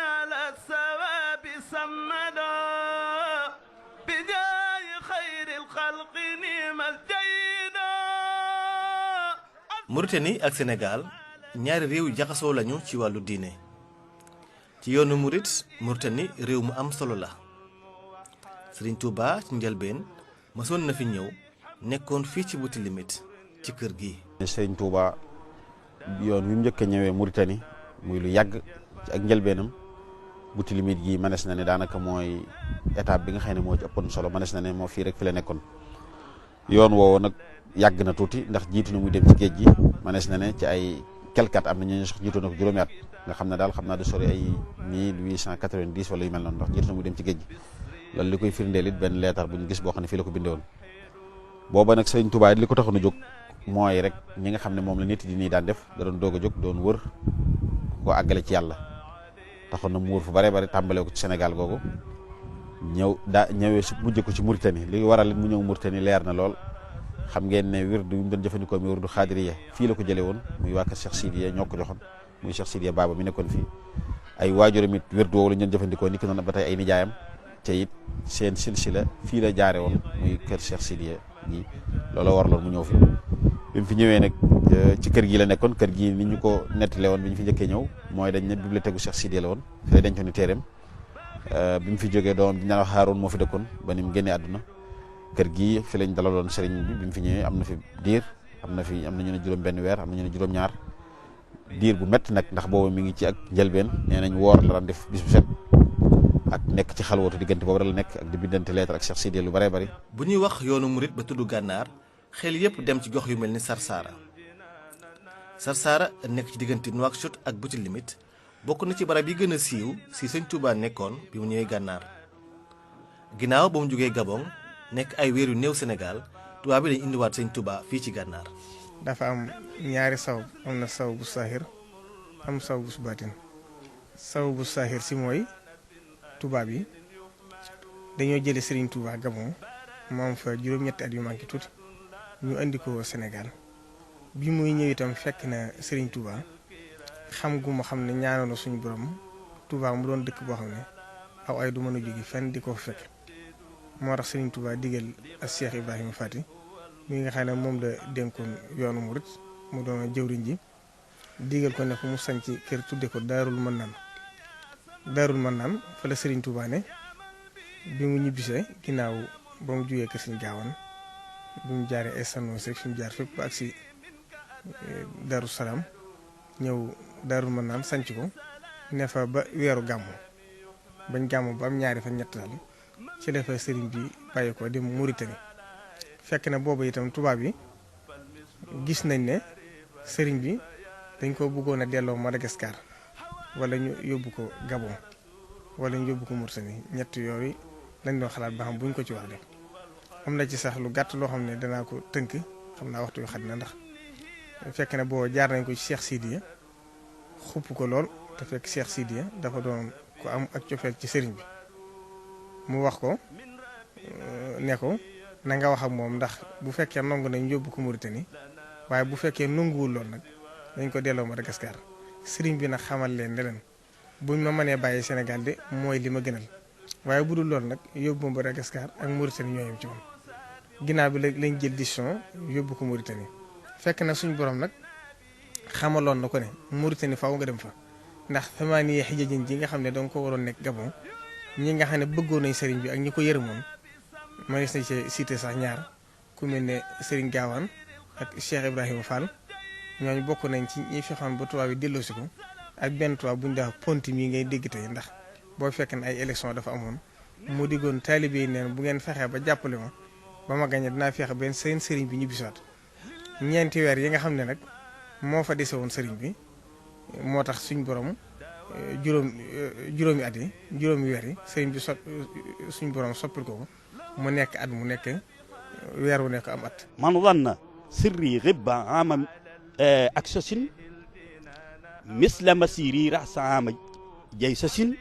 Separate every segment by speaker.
Speaker 1: على الثواب سمدا بجاه خير الخلق نعم الجيدا.
Speaker 2: Mauritanie ak Sénégal ñaari réew yu jaxasoo lañu ci wàllu diine. ci yoonu murit Mauritanie réew mu am solo la. Serigne Touba ci njëlbeen mësoon na fi ñëw nekkoon fii ci Boutilimit ci kër gi.
Speaker 3: Serigne Touba yoon wi mu njëkk a ñëwee Mauritanie muy lu yàgg ci ak njëlbeenam Boutilimit gi mënees na ne daanaka mooy étape bi nga xam ne moo ci ëppoon solo mënees na ne moo fii rek fi la nekkoon. yoon woowu nag yàgg na tuuti ndax jiitu na muy dem ci géej gi mënees na ne ci ay quelque at am na ñu sax jiitu na ko juróomi at nga xam ne daal xam naa du sori ay 1890 wala yu mel noonu ndax jiitu na muy dem ci géej gi. loolu li koy firndeel it benn leetar bu ñu gis boo xam ne fii la ko bindee woon booba nag Serigne Touba li ko taxoon a jóg mooy rek ñi nga xam ne moom la nit di nii daan def da doon doog a jóg doon wër ko àggale ci yàlla taxoon na mu wër fu bare bare tàmbalee ko ci Sénégal googu ñëwee su mujj ko ci Mauritanie li waral mu ñëw Mauritanie leer na lool xam ngeen ne wirdu mu doon jëfandikoo mi wirdu xaadiriya fii la ko jëlee woon muy waa kër Cheikh Sidiya ñoo ko joxoon muy Cheikh Sidiya Baba mi nekkoon fii ay waajuram it wirdu woowu la ñu doon jëfandikoo ni ki noonu ba tey ay nijaayam te it seen silsila fii la jaare woon muy kër Cheikh Sidiya gi looloo waraloon mu ñëw fi bi mu fi ñëwee nag ci kër gi la nekkoon kër gi ni ñu ko nettale woon bi ñu fi njëkkee ñëw mooy dañ ne bibliothèque gu Cheikh Sidiya la woon fi la dencoon téereem bi mu fi jógee doom di ñaan wax Haaroon moo fi dëkkoon ba ni mu génnee àdduna kër gi fi lañ dalaloon sëriñ bi mu fi ñëwee am na fi diir am na ñu ne juróom benn weer am na ñu ne juróom ñaar diir bu métti nag ndax boobu mi ngi ci ak njëlbeen nee nañ woor la daan def bis bu set ak nekk ci xalwatu diggante boobu la nekk ak di bindante lettre ak Cheikh Sidiya lu bare bari.
Speaker 2: bu ñuy wax yoonu murit ba tudd gànnaar xel yépp dem ci gox yu mel ni Sarsara nekk ci diggante Nouakchott ak Boutilimit bokk na ci barab yi gën a siiw si Sëñ Touba nekkoon bi mu ñëwee gànnaar ginnaaw ba mu jógee Gabon nekk ay weer yu néew Sénégal tubaab bi dañ indiwaat Sëñ Touba fii ci gànnaar.
Speaker 4: dafa am ñaari saw am na saw bu saaxir am saw bu baatin saw bu saaxir si mooy tubaab yi dañoo jële Serigne Touba Gabon mu am fa juróom-ñetti at yu manqué tuuti ñu andi ko Sénégal bi muy ñëw itam fekk na Serigne Touba xam gu ma xam ne ñaanoon na suñu borom Touba mu doon dëkk boo xam ne aw ay du mën a jóge fenn di ko fekk moo tax Serigne Touba digal ak Cheikh Ibrahima Fati mi nga xam ne moom la dénkoon yoonu murit mu doon jëwriñ ji digal ko ne ko mu sanc kër tudde ko Daarul Mannaan fa la Serigne Touba ne bi mu ñibbisee ginnaaw ba mu jugee kër Serigne Gaawaan bi mu jaaree ay sanoos rek fi mu jaar fépp ba agsi Daaru Salaam ñëw Daarul Mannaan sanc ko ne fa ba weeru gàmmu bañ gàmmu ba am ñaari fan ñett daal ci la fa Serigne bi bàyyi ko dem Mauritanie fekk na boobu itam tubaab yi gis nañ ne Serigne bi dañ ko bëggoon a delloo Madagascar wala ñu yóbbu ko Gabon wala ñu yóbbu ko Mauritanie ñett yooyu lañ doon xalaat ba xam buñ ko ci wax def am na ci sax lu gàtt loo xam ne danaa ko tënk xam naa waxtu yu xat na ndax fekk na boo jaar nañ ko ci Cheikh Sidiya xupp ko lool te fekk Cheikh Sidiya dafa doon ko am ak cofeel ci sëriñ bi mu wax ko ne ko na nga wax ak moom ndax bu fekkee nangu nañ yóbbu ko Mauritanie waaye bu fekkee nanguwul lool nag dañ ko delloo Madagascar sëriñ bi nag xamal leen ne leen buñ ma mënee bàyyi Sénégal de mooy li ma gënal waaye bu dul loolu nag yóbbu ma Madagascar ak Mauritanie ñooyam ci moom ginnaaw bi lañ jël décision yóbbu ko Mauritanie fekk na suñ borom nag xamaloon na ko ne Mauritanie faaw nga dem fa ndax tamaaniye xijajin ji nga xam ne danga ko waroon nekk Gabon ñi nga xam ne bëggoon nañ sëriñ bi ak ñi ko yërëmoon ma gis nañ ci cité sax ñaar ku mel ne Serigne Gaawaan ak Cheikh Ibrahima Fall ñooñu bokk nañ ci ñi fexoon ba tubaab yi delloosi ko ak benn tubaab bu ñu def ponti mi ngay dégg tey ndax boo fekk ne ay élection dafa amoon mu diggoon taalibe yi neen bu ngeen fexee ba jàppale ma ba ma gañe dinaa fexe benn seen sëriñ bi ñu bisiwaat ñeenti weer yi nga xam ne nag moo fa dese woon sëriñ bi moo tax suñ borom juróomi at yi juróomi weer yi sëriñ bi suñ borom soppil ko mu nekk at mu nekk weer wu nekk am at.
Speaker 5: man zanna sirri ghibba ama aksasin misla masiri rasa ama jaysasin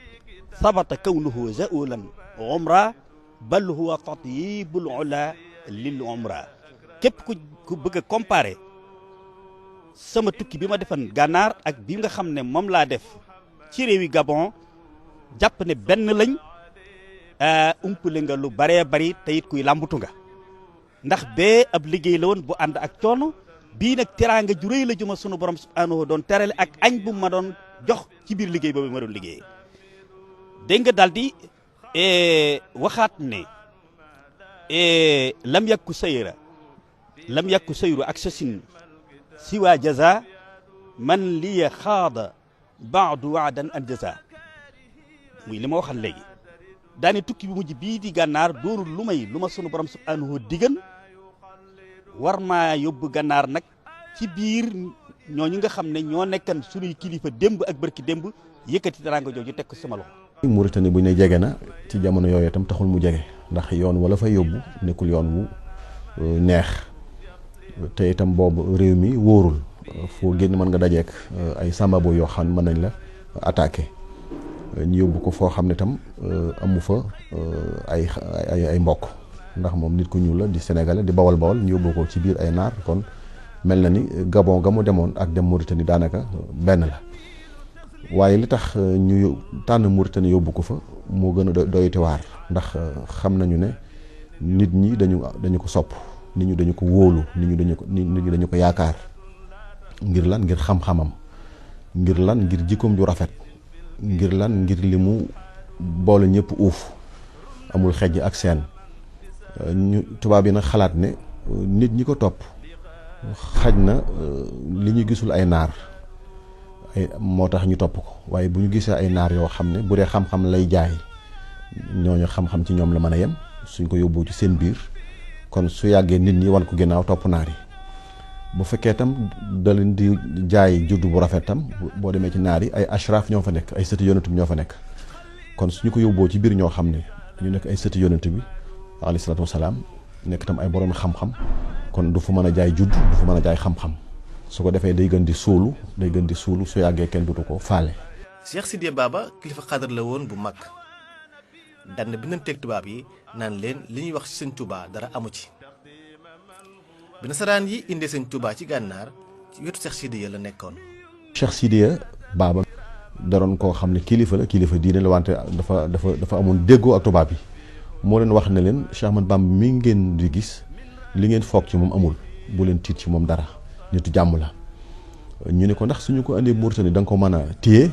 Speaker 5: sabata kawnuhu zaulan umra bal huwa tatyibul ula lil umra képp ku bëgg a comparer sama tukki bi ma defan gànnaar ak bi nga xam ne moom laa def ci réewi Gabon jàpp ne benn lañ umpale nga lu baree bari te it kuy làmbutu nga ndax bee ab liggéey la woon bu ànd ak coono bii nag teraanga ju rëy la juma sunu borom subhanahu doon terale ak añ bu ma doon jox ci biir liggéey boobu ma doon liggéey dégg nga daal di waxaat ne lam yakku sayru ak sasin siwa jaza man liya xaada baadu waadan an jaza muy li ma waxal léegi daane tukki bi mujj bii di gànnaar doorul lu may lu ma sunu borom subhanahu digal war maa yóbbu gànnaar nag ci biir ñooñu nga xam ne ñoo nekkan sunuy kilifa démb ak barki démb yëkkati teraanga jooju teg ko sama loxo.
Speaker 6: Mauritanie bu ñu ne jege na ci jamono yooyu itam taxul mu jege ndax yoon wala fay yóbbu nekkul yoon wu neex te itam boobu réew mi wóorul foo génn mën nga dajeek ay sambabo yoo xam mën nañ la attaqué ñu yóbbu ko foo xam ne tam amu fa ay mbokk ndax moom nit ku ñuul la di sénégalais di bawal ñu yóbbu ko ci biir ay naar kon mel na ni Gabon ga mu demoon ak dem Mauritanie daanaka benn la waaye li tax ñu tànn Mauritanie yóbbu ko fa moo gën a doyati waar ndax xam nañu ne nit ñi dañu ko sopp nit ñi dañu ko wóolu nit ñi dañu ko yaakaar ngir lan ngir xam-xamam ngir lan ngir jikkoom ju rafet ngir lan ngir li mu boole ñëpp uuf amul xejj ak seen ñu tubaab yi nag xalaat ne nit ñi ko topp xaj na li ñu gisul ay naar moo tax ñu topp ko waaye bu ñu gisee ay naar yoo xam ne bu dee xam-xam lay jaay ñooñu xam-xam ci ñoom la mën a yem suñ ko yóbboo ci seen biir kon su yàggee nit ñi wan ko ginnaaw topp naar yi bu fekkee tam da leen di jaay juddu bu rafet tam boo demee ci naar yi ay ashraf ñoo fa nekk ay sëti yonent bi ñoo fa nekk kon suñu ko yóbboo ci biir ñoo xam ne ñu nekk ay sëti yonent bi alayhi salaatu wasalaam nekk tam ay borom xam-xam kon du fa mën a jaay judd du fa mën a jaay xam-xam su ko defee day gën di suulu su yàggee kenn dutu ko faale.
Speaker 2: Cheikh Sidiya Baba kilifa xadar la woon bu mag daan bi nañ teg tubaab yi naan leen li ñuy wax ci sëñ Touba dara amu ci bi nasaraan yi indee sëñ Touba ci gànnaar ci wetu Cheikh Sidiya la nekkoon.
Speaker 6: Cheikh Sidiya Baba daroon koo xam ne kilifa diine la wante dafa amoon déggoo ak tubaab yi moo leen wax ne leen Cheikh Ahmad Bamba mi ngeen di gis li ngeen foog ci moom amul bu leen tiit ci moom dara nitu jàmm la ñu ne ko ndax suñu ko andee Mauritanie da nga ko mën a téye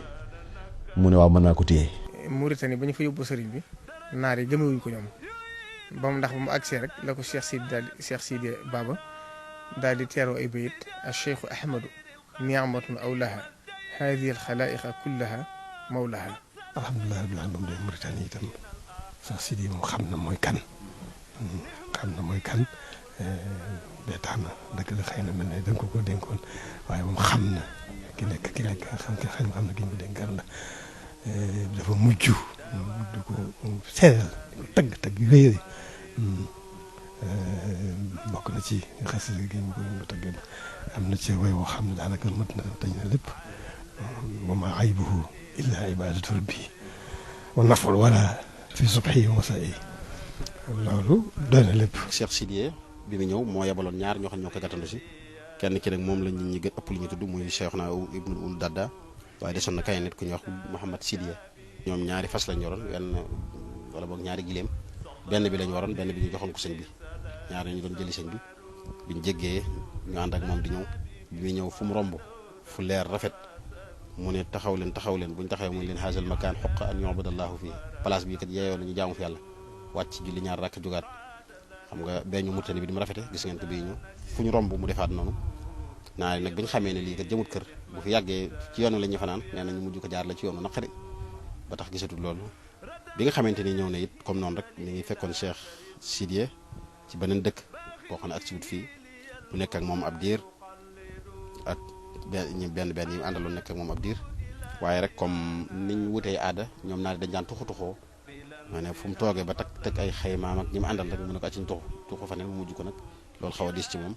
Speaker 6: mu ne waaw mën naa ko téye.
Speaker 4: Mauritanie ba ñu fa yóbbu sëriñ bi naar yi gëmewuñ ko ñoom ba mu agsee rek la ko Cheikh Sidiya Baba daal di teeroo ay bayit al cheikhu ahmadu niamatun awlaha hadihi al xalaiqa kullaha mawlaha.
Speaker 7: alhamdulilah rabbil alamin de Mauritanie itam Cheikh Sidiya moom xam na mooy kan bee tax na dëgg la xëy na mel ne da nga ko dénkoon waaye moom xam na ki nekk xam na ki ñu ko dénkaan la dafa mujj du ko seeral tagg yu rëy bokk na ci xasida gi ñu ko tagg am na ci way woo xam ne daanaka mat na dañ na lépp wa ma aybuhu illa ibadatu rabbi wa naful wala fi subhi wa masa'i loolu doy na lépp.
Speaker 3: Cheikh Sidiya bi mu ñëw moo yebaloon ñaar ñoo xam ne ñoo ko gàttandu si kenn ki nag moom la nit ñi gën ëpp lu ñu tudd muy Cheikhna Ibnul Ul Dadda waaye desoon na kay nit ku ñuy wax Mouhamad Sidiya ñoom ñaari fas lañ yoroon wala boog ñaari gileem benn bi lañ waroon benn bi ñu joxoon ko sëñ bi ñaar ñu doon jëli sëñ bi biñ jéggee ñu ànd ak moom di ñëw bi muy ñëw fu mu romb fu leer rafet mu ne taxaw leen buñ taxawee muy leen haazal makaan xoq an yu'badallahu fii place bi kat yeeyoo nañu jaamu fi yàlla wàcc julli ñaar rakk jógaat xam nga bee ñu Mauritanie bi di mu rafete gis ngeen ko bii ñu fu ñu romb mu defaat noonu naa nag bi ñu xamee ne lii kat jëmut kër bu fi yàggee ci yoon la ñuy fanaan nee na ñu mujj ko jaar la ci yoonu naqari ba tax gisatul loolu bi nga xamante ni ñëw na it comme noonu rek ñu ngi fekkoon Cheikh Sidiya ci beneen dëkk boo xam ne ak si wut fii bu nekk ak moom ab diir ak benn yi àndaloon nekk ak moom ab diir waaye rek comme niñ wutee aada ñoom naa dañ daan tuxoo maanaam fu mu toogee ba teg ay xaymaam ak ñi mu àndal rek mu ne ko acciñ tuxu fa ne mu mujj ko nag loolu xaw a diis ci moom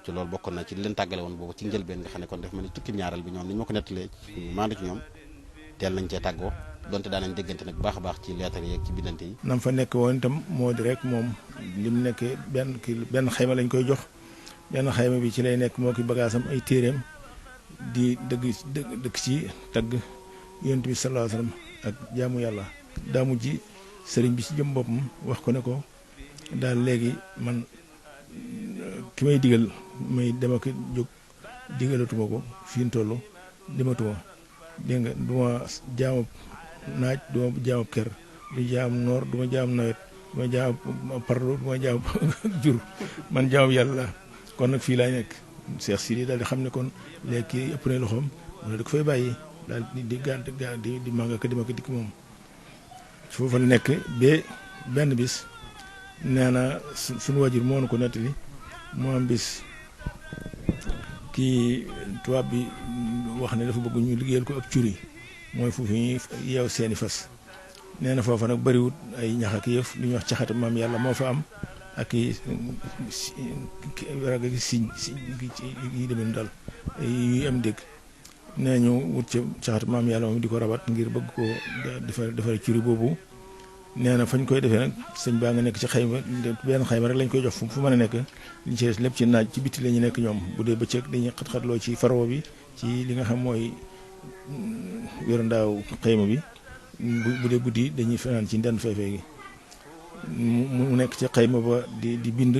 Speaker 3: ci loolu bokkoon na ci li leen tàggale woon boobu ci njëlbeen nga xam ne kon def ma ne tukki ñaaral bi ñoom ni ñu ma ko nettalee maandu ci ñoom teel nañ cee tàggoo donte daanañ déggante nag bu baax a baax ci leetar yi ak ci bindante yi.
Speaker 8: nam fa nekk woon itam moo di rek moom li mu nekkee benn xayma lañ koy jox benn xayma bi ci lay nekk moo ki bagaasam ay téeréem di dëkk ci tagg yonent bi sallallahu alayhi wasallam ak jaamu yàlla daa mujj sëriñ bi ci jëm boppam wax ko ne ko daal léegi man ki may digal may dema ko jóg digalatuma ko fi mu toll dematuma dégg nga du ma jaamab naaj du ma jaamab ker du jaam noor du ma jaam nawet du ma jaam parlo du ma jaam jur man jaamab yàlla kon nag fii laay nekk Cheikh Sidi daal di xam ne kon léegi kii ëpp na loxoom wala da ko fay bàyyi daal di gànt di màgg ko dima ko dikk moom foofu la nekk ba benn bis nee na suñu wajur moo na ko nettali moo am bis kii tubaab bi wax ne dafa bëgg ñu liggéeyal ko ak curi mooy foofu ñuy yeew seeni fas nee na foofa nag bariwut ay ñax ak yëf lu ñuy wax caxatu maam yàlla moo fa am ak raga gi siñ yi demee daal yuy am dégg nee ñu wut ca caxatu maam yàlla moom di ko rabat ngir bëgg ko defar curi boobu nee na fañ koy defee nag sëñ baa nga nekk ci xayma benn xayma rek lañ koy jox fu mën a nekk liñ ci des lépp ci naaj ci bitti la ñu nekk ñoom bu dee bëccëg dañuy xat-xatloo ci faro bi ci li nga xam mooy yorandaaw xayma bi bu dee guddi dañuy fanaan ci ndenn feefee gi mu nekk ci xayma ba di bind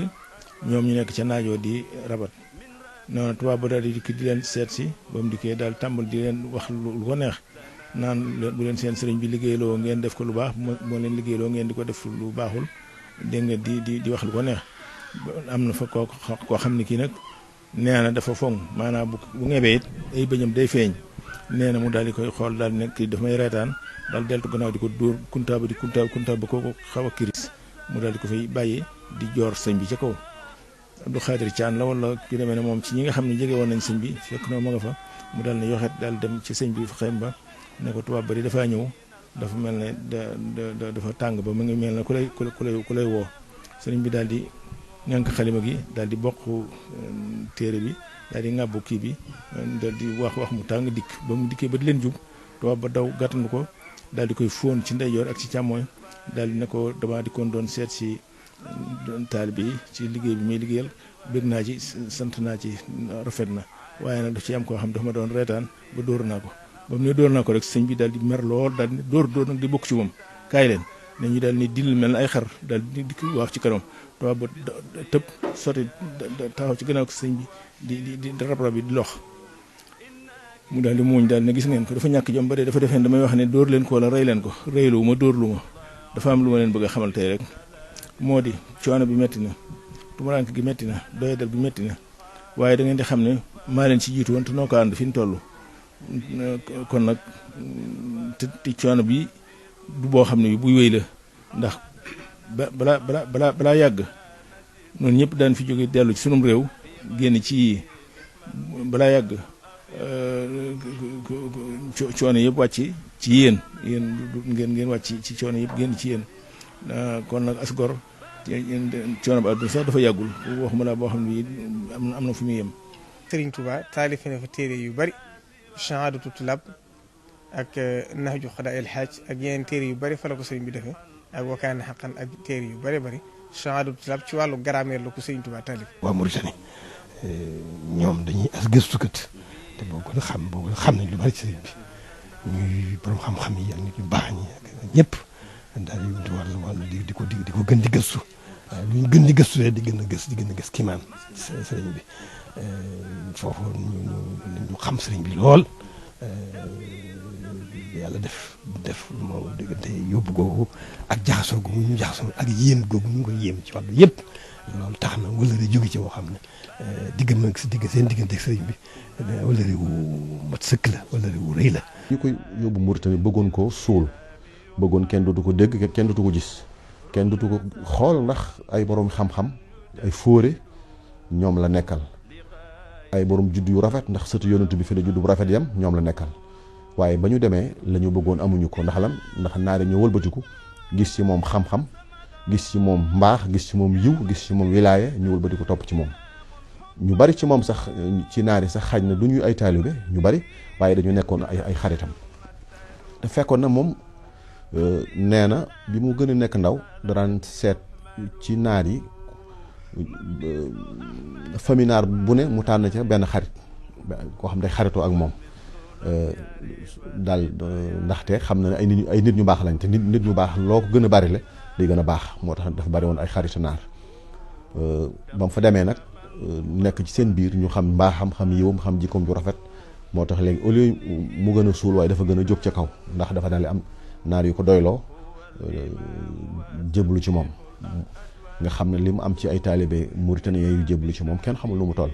Speaker 8: ñoom ñu nekk ca naajoo di rabat noonu tubaab ba daal di dikk di leen seet si ba mu dikkee daal tàmbal di leen wax lu ko neex naan bu leen seen sëriñ bi liggéeyloo ngeen def ko lu baax moo leen liggéeyloo ngeen di ko def lu baaxul dégg nga di wax lu ko neex am na fa koo xam ne kii nag nee na dafa foŋ maanaam bu ngebee it ay bëñam day feeñ nee na mu daal di koy xool daal di nekk kii dafa may reetaan daal deltu gannaaw di ko dóor kuntaa ba kooku xaw a kiris mu daal di ko fay bàyyi di joor sëñ bi ca kaw Abdou Khadir Thian la wala ki demee ne moom ci ñi nga xam ne jege woon nañ sëñ bi fekk na ma nga fa mu daal ne yoxet daal dem ci sëñ bi fa xëy ba ne ko tubaab bari dafaa ñëw dafa mel ne dafa tàng ba mu ngi mel ne ku lay woo sëriñ bi daal di ñànk xalima gi daal di bokk téere bi daal di ŋàbbu kii bi daal di wax mu tàng dikk ba mu dikkee ba di leen jub tubaab ba daw gàttandu ko daal di koy fóon ci ndeyjoor ak ci càmmooñ daal di ne ko dama di kon doon seet si taalibe yi ci liggéey bi muy liggéeyal bëgg naa ci sant naa ci rafet na waaye nag daf ci am koo xam dafa ma doon reetaan ba dóor naa ko ba mu ne dóor naa ko rek sëñ bi daal di mer lool daal di dóor nag di bokk ci moom kaay leen ne ñu daal ni dil mel na ay xar daal di wax ci kanam tubaab ba tëb sotti taxaw ci gannaaw sëñ bi di rab bi di lox mu daal di muuñ daal ne gis ngeen ko dafa ñàkk jom ba dee dafa defeen damay wax ne dóor leen ko wala rey leen ko reylu ma dóor lu ma dafa am lu ma leen bëgg a xamal tey rek moo di coono bi metti na tumuraanke gi metti na doyadal bi metti na waaye da ngeen di xam ne maa leen ci jiitu woon te noo ko ànd fi ñu toll kon nag te coono bi du boo xam ne buy wéy la ndax balaa yàgg noonu ñëpp daan fi jóge dellu ci sunum réew génn ci balaa yàgg coono yëpp wàcc ci yéen ngeen wàcc ci coono yëpp génn ci yéen kon nag as gor coono ba àdduna sax dafa yàggul waxuma laa boo xam ne am na fu muy yem.
Speaker 4: Sëriñ Tuubaa taalifi na fa téere yu bari Shahaadatu Tulaab ak Nahju Qadaa'il Haaj ak yeneen téere yu bari fa la ko sëriñ bi defee ak Wakaana Haqqan ak téere yu bari Shahaadatu Tulaab ci wàllu grammaire la ko sëriñ Tuubaa taalif.
Speaker 7: waa Mauritanie ñoom dañuy as gëstukat te boo ko xam nañ lu bari ci sëriñ bi ñuy borom xam-xam yi ak nit ñu baax ñi ak ñëpp daal di wàllu di ko gën di gëstu lu ñu gën di gëstu rek di gën a gës kiimaan sëriñ bi foofu ñu xam sëriñ bi lool yàlla def moo diggante yóbbu googu ak jaxasoo googu ñu jaxasoo ak yéem googu ñu ko yéem ci wàllu yëpp loolu tax na wëllëre jóge ci boo xam ne seen diggante ak sëriñ bi wëllëre wu mat sëkk la wëllëre wu rëy la.
Speaker 6: ñu koy yóbbu Mauritanie bëggoon ko suul bëggoon kenn dootu ko dégg kenn dootu ko gis kenn dootu ko xool ndax ay borom xam-xam ay fóore ñoom la nekkal ay borom juddu yu rafet ndax sëtu yonent bi fi la juddu bu rafet yam ñoom la nekkal waaye ba ñu demee la ñu bëggoon amuñu ko ndax lan ndax naari ñoo wëlbatiku gis ci moom xam-xam gis ci moom mbaax gis ci moom yiw gis ci moom wilaaye ñu wëlbatiku topp ci moom ñu bari ci moom sax ci naari sax xaj na du ñuy ay taalibe ñu bari waaye dañu nekkoon ay xaritam te fekkoon na moom nee na bi mu gën a nekk ndaw daraan seet ci naar yi famille naar bu ne mu tànn ca benn xarit koo xam day xaritoo ak moom daal ndaxte xam na ne ay nit ñu baax lañ te nit ñu baax loo ko gën a bari la day gën a baax moo tax dafa bari woon ay xaritu naar ba mu fa demee nag nekk ci seen biir ñu xam mbaaxam xam yiwam xam jikkoom ju rafet moo tax léegi au lieu mu gën a suul waaye dafa gën a jóg ca kaw ndax dafa daal di am naar yu ko doyloo jébbalu ci moom nga xam ne li mu am ci ay taalibe mauritanien yu jébbalu ci moom kenn xamul lu mu toll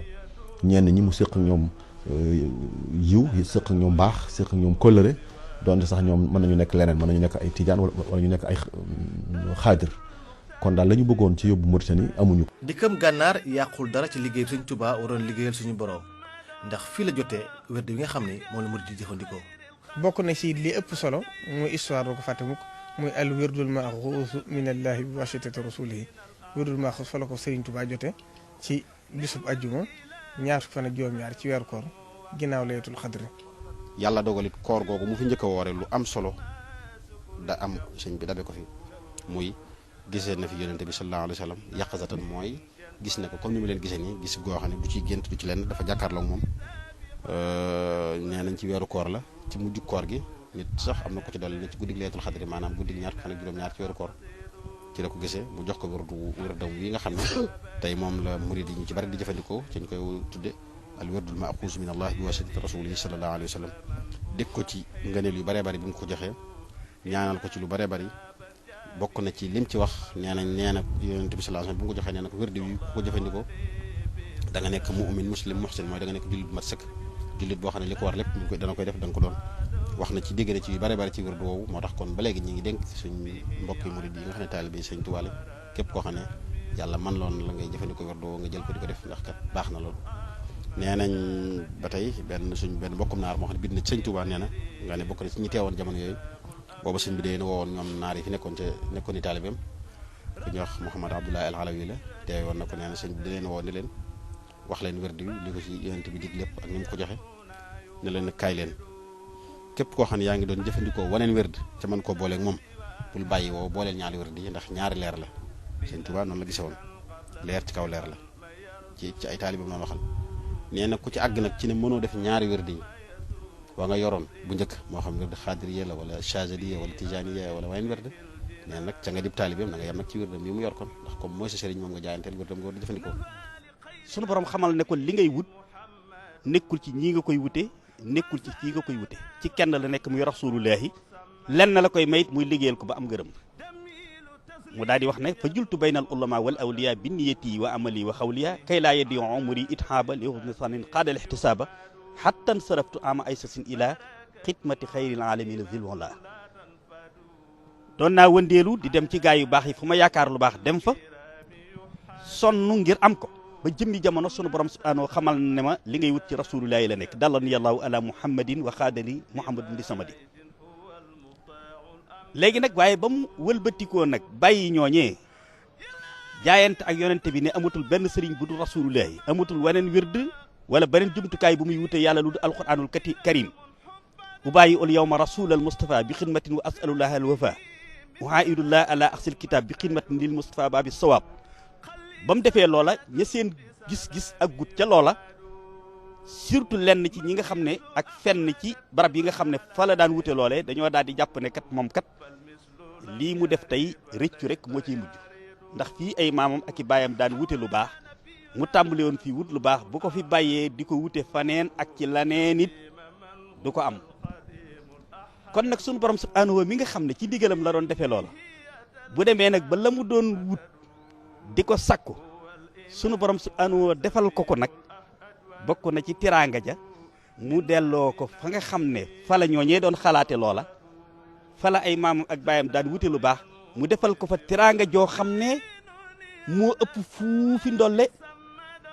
Speaker 6: ñenn ñi mu séq ak ñoom yiw séq ak ñoom baax séq ak ñoom kóllëre doonte sax ñoom mën nañu nekk leneen mën nañu nekk ay tijaan wala ñu nekk ay xaadir kon daal la ñu bëggoon ci yóbbu Mauritanie amuñu ko.
Speaker 2: dikkam gànnaar yàqul dara ci liggéey Sëñ Tuubaa waroon liggéeyal suñu borom ndax fii la jotee werd bi nga xam ne moom la murid di jëfandikoo.
Speaker 4: bokk na ci li ëpp solo muy histoire doo ko fàtte mukk muy al wirdul maxuus min allahi bi wasitati rasulihi wirdul maxuus fa la ko Sëriñ Tuubaa jote ci bisub ajjuma ñaar fukki fan ak juróom-ñaar ci weeru koor ginnaaw laylatul xadri.
Speaker 3: yàlla dogalit koor googu mu fi njëkk a woore lu am solo da am sëñ bi dabe ko fi muy gisee na fi yonente bi sallallahu alayhi wa sallam yàqazatan mooy gis na ko comme ni mu leen gisee nii gis goo xam ne du ci gént du ci lenn dafa jàkkaarloog moom nee nañ ci weeru koor la ci mujj koor gi nit sax am na ko ci dolli ne ci guddig laylatul xadri maanaam guddig ñaar fan ak juróom-ñaar ci weeru koor ci la ko gisee mu jox ko wërdam wi nga xam ne tey moom la murid yi ñu ci bari di jëfandikoo ci ñu koy tudde al wirdul maxuus min allah bi wasitati rasulihi sallallahu alayhi wa sallam dégg ko ci ngëneel yu baree bari bi mu ko joxee ñaanal ko ci lu baree bari bokk na ci lim ci wax nee na yonent bi sallallahu alayhi wa sallam bu mu ko joxee nee na ko wérdi wi ku ko jëfandikoo da nga nekk mu'min muslim muhsin mooy da nga nekk jullit bu mat sëkk jullit boo xam ne li ko war lépp mu koy dana koy def da nga ko doon wax na ci dégg na ci yu bare bare ci wérdu woowu moo tax kon ba léegi ñi ngi dénk suñ mbokki murid yi nga xam ne taalibe yi Sëñ Tuubaa képp koo xam ne yàlla man loon la ngay jëfandikoo wérdu woowu nga jël ko di ko def ndax kat baax na loolu nee nañ ba tey benn mbokkum naar moo xam ne bind na ci Sëñ Tuubaa nee na nga ne bokk na ci ñi teewoon jamono yooyu booba sëñ bi dee na woowoon ñoom naar yi fi nekkoon ni taalibeem ku ñuy wax Mouhamad Abdoulaye al Alawi la teewoon na ko nee na sëñ bi da leen woo ni leen wax leen wérdi wi li ko ci yonent bi dig lépp ak ni mu ko joxe ne leen nag kaay leen képp koo xam ne yaa ngi doon jëfandikoo waneen wérd ca mën koo booleeg moom bul bàyyi woo booleel ñaari wérd yi ndax ñaari leer la Sëñ Tuubaa noonu la gise woon leer ci kaw leer la ci ay taalibeem noonu waxal nee na ku ci àgg nag ci ne mënoo def ñaari wérd yi waa nga yoroon bu njëkk moo xam wérd xaadiriya la wala chazaliya wala tijaniya wala waneen wérd nee na nag ca nga dib taalibeem da nga yem nag ci wérdam yi mu yor kon ndax comme mooy sa sëriñ moom nga jaayanteel wérdam nga war di jëfandikoo
Speaker 5: sunu borom xamal ne ko li ngay wut nekkul ci ñii nga koy wute nekkul ci fii nga koy wute ci kenn la nekk muy rasulullahi lenn la koy mayit muy liggéeyal ko ba am ngërëm mu daal di wax ne fa jultu baynal ulama wal awliya bi niyati wa amali wa xawliya kay laa yeddi umri ithaaba li husni sanin qaadal ihtisaaba xattan saraftu ama ay sasin ila xidmati xayril alamina zilwala doon naa wëndeelu di dem ci gaay yu baax yi fu ma yaakaar lu baax dem fa sonn ngir am ko ba jëmmi jamono sunu borom subhanahu xamal ne ma li ngay wut ci rasulullahi la nekk dallani allahu ala muhammadin wa xaadali muhammadin di samadi léegi nag waaye ba mu wëlbatikoo nag bàyyi ñooñee jaayante ak yonente bi ne amatul benn sëriñ bu dul rasulullahi amatul waneen wird wala beneen jumtukaay bu muy wute yàlla lu dul alquranul karim bu bàyyi ul yawma rasulal mustafa bi xidmatin wa asalullah al wafa uhaidullah ala axsil kitab bi xidmatin lil mustafa babi sawab ba mu defee loola ña seen gis-gis ak gut ca loola surtout lenn ci ñi nga xam ne ak fenn ci barab yi nga xam ne fa la daan wute loolee dañoo daal di jàpp ne kat moom kat lii mu def tey rëccu rek moo ciy mujj ndax fii ay maamam ak i baayam daan wute lu baax mu tàmbale woon fii wut lu baax bu ko fi bàyyee di ko wute faneen ak ci laneen it du ko am kon nag sunu borom subhanahu mi nga xam ne ci digalam la doon defee loola bu demee nag ba la mu doon wut di ko sakku sunu borom subhanahu defal ko nag bokk na ci tiraanga ja mu delloo ko fa nga xam ne fa la ñooñee doon xalaate loola fa la ay maamam ak baayam daan wute lu baax mu defal ko fa tiraanga joo xam ne moo ëpp fuufi ndolle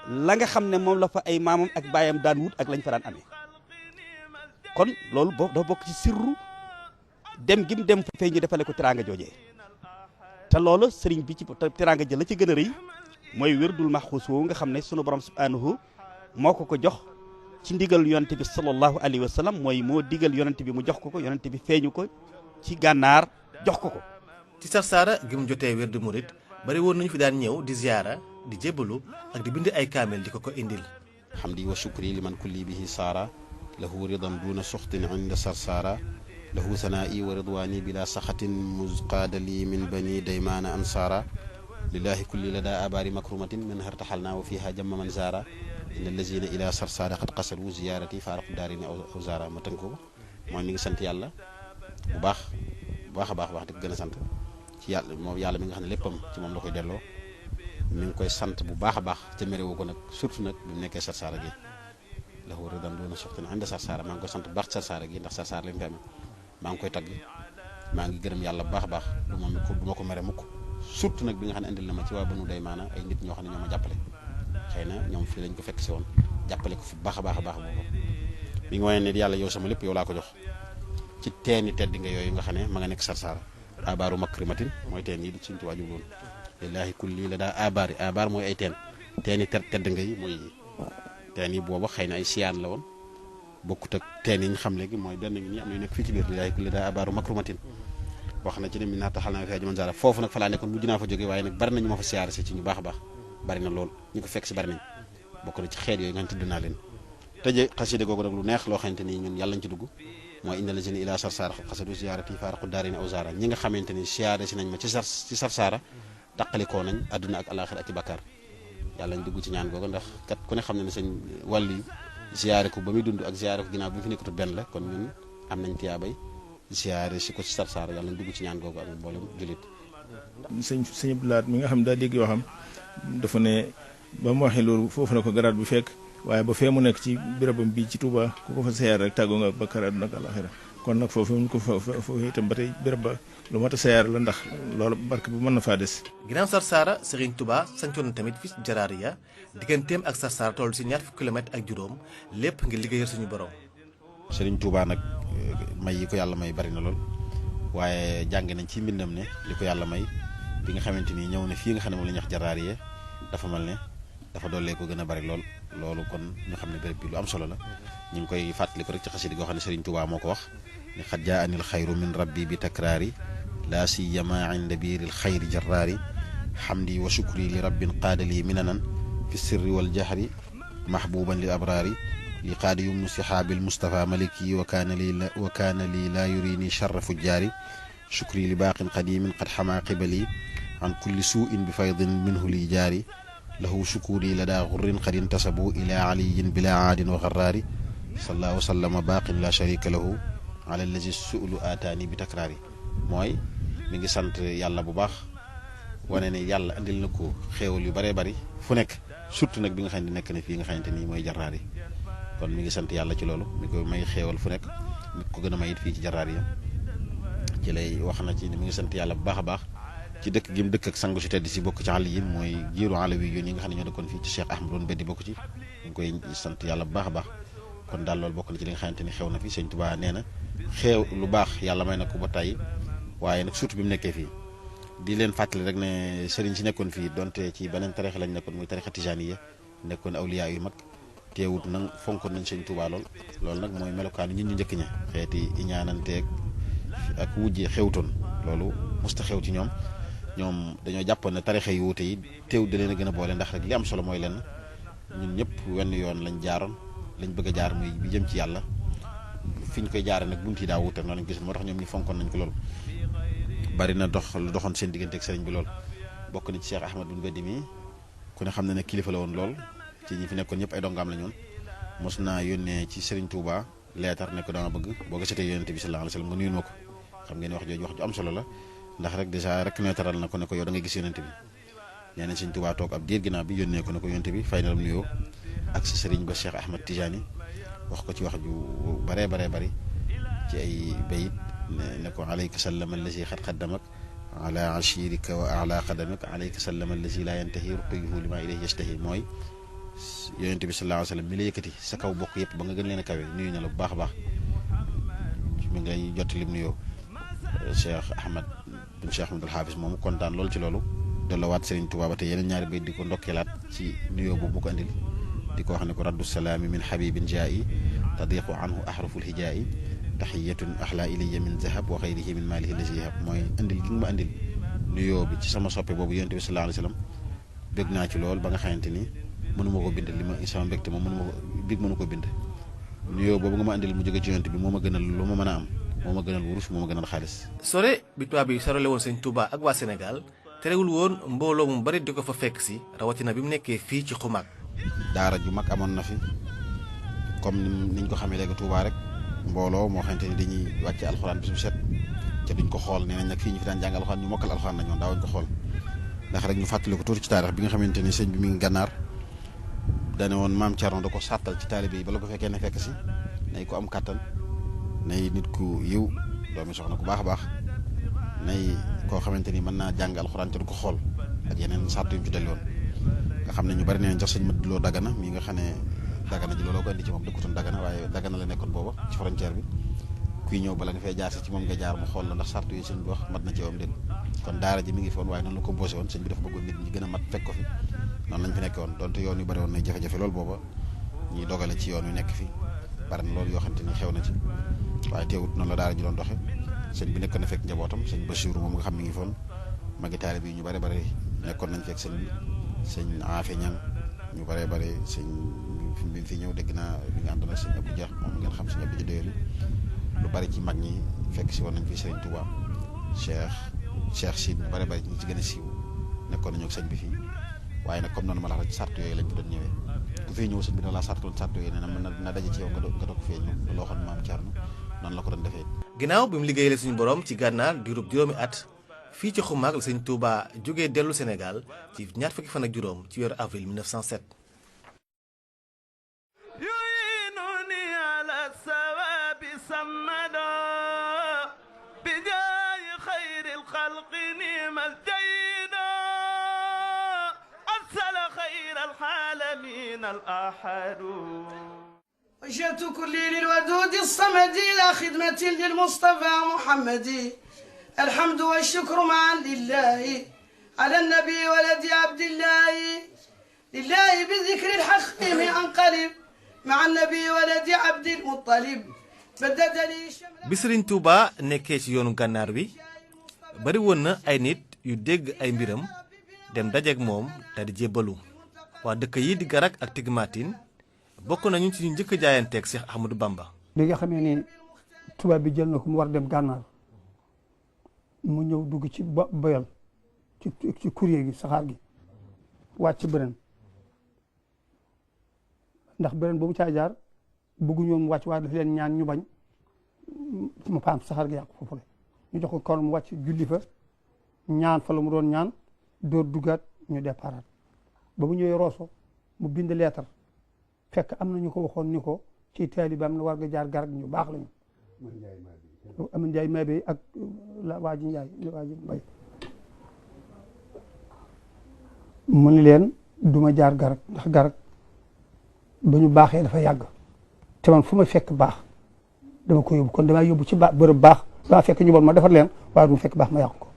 Speaker 5: la nga xam ne moom la fa ay maamam ak baayam daan wut ak lañ fa daan amee kon loolu doo bokk ci sirru dem gim dem fa fee ñu defale ko tiraanga joojee te loolu sëriñ bi ci teraanga jël la ci gën a rëy mooy wérdul maxuus woowu nga xam ne sunu borom subhanahu moo ko jox ci ndigal yonente bi sallallahu alayhi wa sallam mooy moo digal yonente bi mu jox ko yonente bi feeñu ko ci gànnaar jox ko
Speaker 2: ci Sarsara gi mu jotee wérdu murit bari woon nañu fi daan ñëw di ziyaara di jébbalu ak di bind ay kaamel di ko indil
Speaker 3: hamdi wa shukri liman kulli bihi saara lahu ridan duna suxtin inda sarsara lahu sanaa'i wa ridwaani bila saxatin musqaada lii min bani daymaana ansaara lillahi kulli lada abaari makrumatin min hartaxalna wa fiha jamma man zaara inna allazina ila sarsara qad qasaru ziyarati faaraqu daarini aw zaara ma tënk ko mooy mi ngi sant yàlla bu baax a baax di ko gën a sant ci yàlla moom yàlla mi nga xam ne léppam ci moom la koy delloo mi ngi koy sant bu baax a baax te méréwu ko nag surtout nag bi mu nekkee Sarsara gi lahu ridan doona soxtin ànd Sarsara maa ngi koy sant bu baax Sarsara gi ndax Sarsara lañ fi amee maa ngi koy tagg maa ngi gërëm yàlla bu baax a baax du ma ko mere mukk surtout nag bi nga xam ne indil na ma ci waa Banu Daymaana ay nit ñoo xam ne ñoo ma jàppale xëy na ñoom fii lañ ko fekk si woon jàppale ko fi baax a baax boobu mi ngi wane ne yàlla yow sama lépp yow laa ko jox ci teeni tedd nga yooyu nga xam ne ma nga nekk Sarsara abaaru makrimatin mooy teen yi di suñ tuwaa jubloon lillahi kulli la daa abaar mooy ay teeni tedd nga yi mooy teen yi booba xëy na ay siyaan la woon bokkut ak teen yi ñu xam léegi mooy benn ngi nii am na nekk fii ci biir lillahi kulli la daa abaaru makrimatin wax na ci ne mi naa taxal naa fi jaman zara foofu nag fa laa nekkoon mujj naa fa jóge waaye nag bari nañu ma fa siyaare si ci ñu baax a baax bari na lool ñu ko fekk si bari nañ bokk na ci xeet yooyu nga xam ne tudd naa leen tëje xasida googu nag lu neex loo xamante ni ñun yàlla ñu ci dugg mooy inna lazina ila Sarsara xasadu ziyaarati faaraqu daarini aw zaara ñi nga xamante ni siyaare si nañ ma ci Sarsara taqalikoo nañ àdduna ak alaxira ak i bakkaar yàlla ñu dugg ci ñaan googu ndax kat ku ne xam ne ne sëñ wàllu yi ziyaare ko ba muy dund ak ziyaare ko ginnaaw bi mu fi nekkatu benn la kon ñun am nañ tiyaabay ziyaare si ko ci Sarsara yàlla ñu dugg ci ñaan googu ak mboolem jullit.
Speaker 8: sëñ Abdoulaat mi nga xam daa dégg yoo xam dafa ne ba mu waxee loolu foofu na ko garaat bu fekk waaye ba fee mu nekk ci bérébam bii ci Touba ku ko fa seyaar rek tàggoo nga bakkaar àdduna ak alaxira kon nag foofu ñu ko foofu itam ba tey béréb ba lu mat a seyaar la ndax loolu barke bu mën na faa des.
Speaker 2: ginnaaw Sarsara Serigne Touba sancoon na tamit fii Jaraariya digganteem ak Sarsara toll si ñaar fukki kilomètre ak juróom lépp ngir liggéeyal suñu borom.
Speaker 3: Serigne Touba nag may yi ko yàlla may bari na lool waaye jàng nañ ci mbindam ne li ko yàlla may bi nga xamante ni ñëw na fii nga xam ne moom la ñuy wax Jaraariya dafa mel ne dafa dollee ko gën a bari loolu kon ñu xam ne béréb bi lu am solo la ñu ngi koy fàttali ko rek ci xasida goo xam ne Serigne Touba moo ko wax ne xad jaa anil xayru min rabbi bi takraari laa siyama inda biiril xayri jarraari xamdi wa shukri li rabbin qaadali minanan fi sirri wal jahri mahbuban lil abraari li qaadi yumnu sihaabil Mustafa maliki wa kaana lii laa yurini charra fujjaari shukri li baaqin qadimin qad xamaa qibali an kulli suu'in bi faydin minhu li jaari lahu shukuri la daa xurrin qad intasabu ila aliyin bila aadin wa xarraari salla wa sallama baaqin la sharika lahu ala allazi su'lu aataani bi takraari mooy mi ngi sant yàlla bu baax wane ne yàlla andil na ko xéewal yu bëree bëri fu nekk surtout nag bi nga xam ne nekk na fii nga xamante ni mooy Jaraariya kon mi ngi sant yàlla ci loolu mi ko may xéewal fu nekk mi ko gën a may it fii ci Jaraariya ci lay wax na ci mi ngi sant yàlla bu baax a baax ci dëkk gi mu dëkk ak sangu si tedd si bokk ci àll yi mooy giiru alawi yoon yi nga xam ne ñoo dëkkoon fii ci Cheikh Ahmadoun Beddi bokk ci ñu ngi koy sant yàlla bu baax a baax kon daal loolu bokk na ci li nga xamante ni xew na fi Sëñ Tuubaa nee na xew lu baax yàlla may na ko ba tey waaye nag surtout bi mu nekkee fii di leen fàttali rek ne sëriñ si nekkoon fii donte ci beneen tarixa lañ nekkoon muy tarixa tijaaniya nekkoon awliya yu mag teewut nag fonkoon nañ Sëñ Tuubaa loolu nag mooy melokaanu ñun ñu njëkk ña xeeti iñaananteeg ak wujje xewtoon loolu musta xew ci ñoom dañoo jàppoon ne tarixa yu wuute yi teew da leen a gën a boole ndax rek li am solo mooy lenn ñun ñëpp wenn yoon lañ jaaroon lañ bëgg a jaar muy bi jëm ci yàlla fi ñu koy jaare nag bunti daa wuute noonu lañ gis moo tax ñoom ñu fonkoon nañ ko loolu bari na lu doxoon seen diggante ak sëriñ bi lool bokk na ci Cheikh Ahmadoun Beddi mi ku ne xam ne ne kilifa la woon lool ci ñi fi nekkoon ñëpp ay dongaam la ñoon mos naa yónnee ci Sëriñ Touba leetar ne ko dama bëgg boo ko setee yonente bi sallallahu alayhi wasallam nga nuyul ma ko xam ngeen wax jooju wax ju am solo la ndax rek dèjà rek neetaral na ko ne ko yow da nga gis yonente bi nee na Sëriñ Touba toog ab diir ginnaaw bi yónnee ko ne ko yonente bi fay na lam nuyoo ak sa sëriñ ba Cheikh Ahmad Tidiane wax ko ci wax ju baree bari ci ay bayit ne ko alayka sallama allazi xad xaddamak ala ashirika wa ala qadamak alayka sallama allazi la yantahi ruqyuhu lima ilayhi yastahi mooy yonente bi sallallahu alayhi wasallam mi la yëkkati sa kaw bokk yëpp ba nga gën leen a kawe nuyu na la bu baax a baax mi ngay jot lim nuyoo Cheikh Ahmad bin Cheikh Ahmadul Hafiz moomu kontaan loolu ci loolu delloowaat Serigne Touba ba tey yeneen ñaari bayit di ko ndokkeelaat ci nuyoo boobu mu ko andil di ko wax ne ko raddu salaami min habibin jaa'i tadiqu anhu ahruful hijaa'i taxiyatun axla ilayya min zahab wa xayrihi min maalihi lazi yahab mooy andil gi nga ma andil nuyoo bi ci sama soppe boobu yonent bi sallallahu alayhi wasallam bég naa ci lool ba nga xamante ni mënu ma ko bind li ma sama mbégte moom mënu ko bind nuyoo boobu nga ma andil mu jóge ci yonent bi moo ma gënal lu ma mën a am moo ma gënal wurus moo ma gënal xaalis.
Speaker 2: sore bi tubaab bi sorole woon sëñ Touba ak waa Sénégal terewul woon mbooloo mu bari di ko fa fekk si rawatina bi mu nekkee fii ci xumaag.
Speaker 3: daara ju mag amoon na fi comme niñ ko xamee léegi Touba rek mbooloo moo xamante ni dañuy wàcce alxuraan bis bu set te duñ ko xool nee nañ nag fii ñu fi daan jàng alxuraan ñu mokkal alxuraan la ñoon daawuñ ko xool ndax rek ñu fàttali ko tuuti ci taarix bi nga xamante ni sëñ bi mi ngi gànnaar dane woon maam Thierno da ko sàttal ci taalibe yi bala ko fekkee ne fekk si nay ko am kàttan nay nit ku yiw doomi soxna ku baax a baax nay koo xamante ni mën naa jàng alxuraan te du ko xool ak yeneen sàtt yu mu ci delli woon nga xam ne ñu bari neen jox sëñ Mat Lo Dagana mi nga xam ne Dagana ji looloo ko indi ci moom dëkkutoon Dagana waaye Dagana la nekkoon booba ci frontière bi kuy ñëw bala nga fay jaar si ci moom nga jaar mu xool la ndax sàrt yi sëñ bi wax mat na ci wam den kon daara ji mi ngi fi woon waaye noonu la composé woon sëñ bi dafa bëggoon nit ñi gën a mat fekk ko fi noonu lañ fi nekkee woon donte yoon yu bari woon na jafe-jafe loolu booba ñuy dogale ci yoon yu nekk fi bari na loolu yoo xam te ni xew na ci waaye teewut noonu la daara ji doon doxe sëñ bi nekkoon na fekk njabootam sëñ Bachirou moom nga xam mi ngi foon magi taalibe yi ñu bari bari nekkoon nañ fekk sëñ bi sëñ Afe Ñang ñu bari bari sëñ bi fi ñëw dégg naa bi nga àndoon ak sëñ Abdou Dia moom ngeen xam sëñ Abdou Dia doyelu lu bari ci mag ñi fekk si woon nañ fi Serigne Touba Cheikh Sine ñu bari bari ñi ci gën a siiw nekkoon nañu ak sëñ bi fii waaye nag comme noonu ma la wax rek sart yooyu lañ fi doon ñëwee ku fii ñëw sëñ bi na laa sartoon sart yooyu ne na daje ci yow nga doog fee ñëw loo xam maam Thierno noonu la ko doon defee.
Speaker 2: ginnaaw bi mu liggéeyee suñu borom ci gànnaar diirub juróomi at fii ci xumaag la sëñ Touba jógee dellu Sénégal ci ñaar fukki fan ak juróom ci weeru avril 1907.
Speaker 9: وجهت كلي للودود الصمد إلى خدمة للمصطفى محمد الحمد والشكر معا لله على النبي ولد عبد الله لله بذكر الحكيم أنقلب مع النبي ولد عبد المطلب بدد لي
Speaker 2: bi Serigne Touba nekkee ci yoonu gànnaar bi bari woon na ay nit yu dégg ay mbiram dem dajeek moom daal di jébbalu waa dëkk yi di Garak ak Tigmatin bokk nañu ci ñu njëkk a jaayanteeg Cheikh Ahmadou Bamba.
Speaker 10: bi nga xamee ni tubaab bi jël na ko mu war dem gànnaar mu ñëw dugg ci boyal ci courrier gi saxaar gi wàcc beneen ndax beneen boobu caa jaar bëgguñu woon mu wàcc waaye daf leen ñaan ñu bañ mu paam saxaar gi yàqu foofu la ñu jox ko kaw mu wàcc julli fa ñaan fa la mu doon ñaan door duggaat ñu déparaat ba mu ñëwee Rosso mu bind leetar fekk am na ñu ko waxoon ni ko ci taalibaam la war nga jaar Garak ñu baax lañu Amadou Ndiaye Mabé ak waa ji Mbay mu ni leen duma jaar Garak ndax Garak ba ñu baaxee dafa yàgg te man fu ma fekk baax dama ko yóbbu kon damaa yóbbu ci bërëb baax daa fekk ñu bon ma defar leen waaye du mu fekk baax ma yàqu ko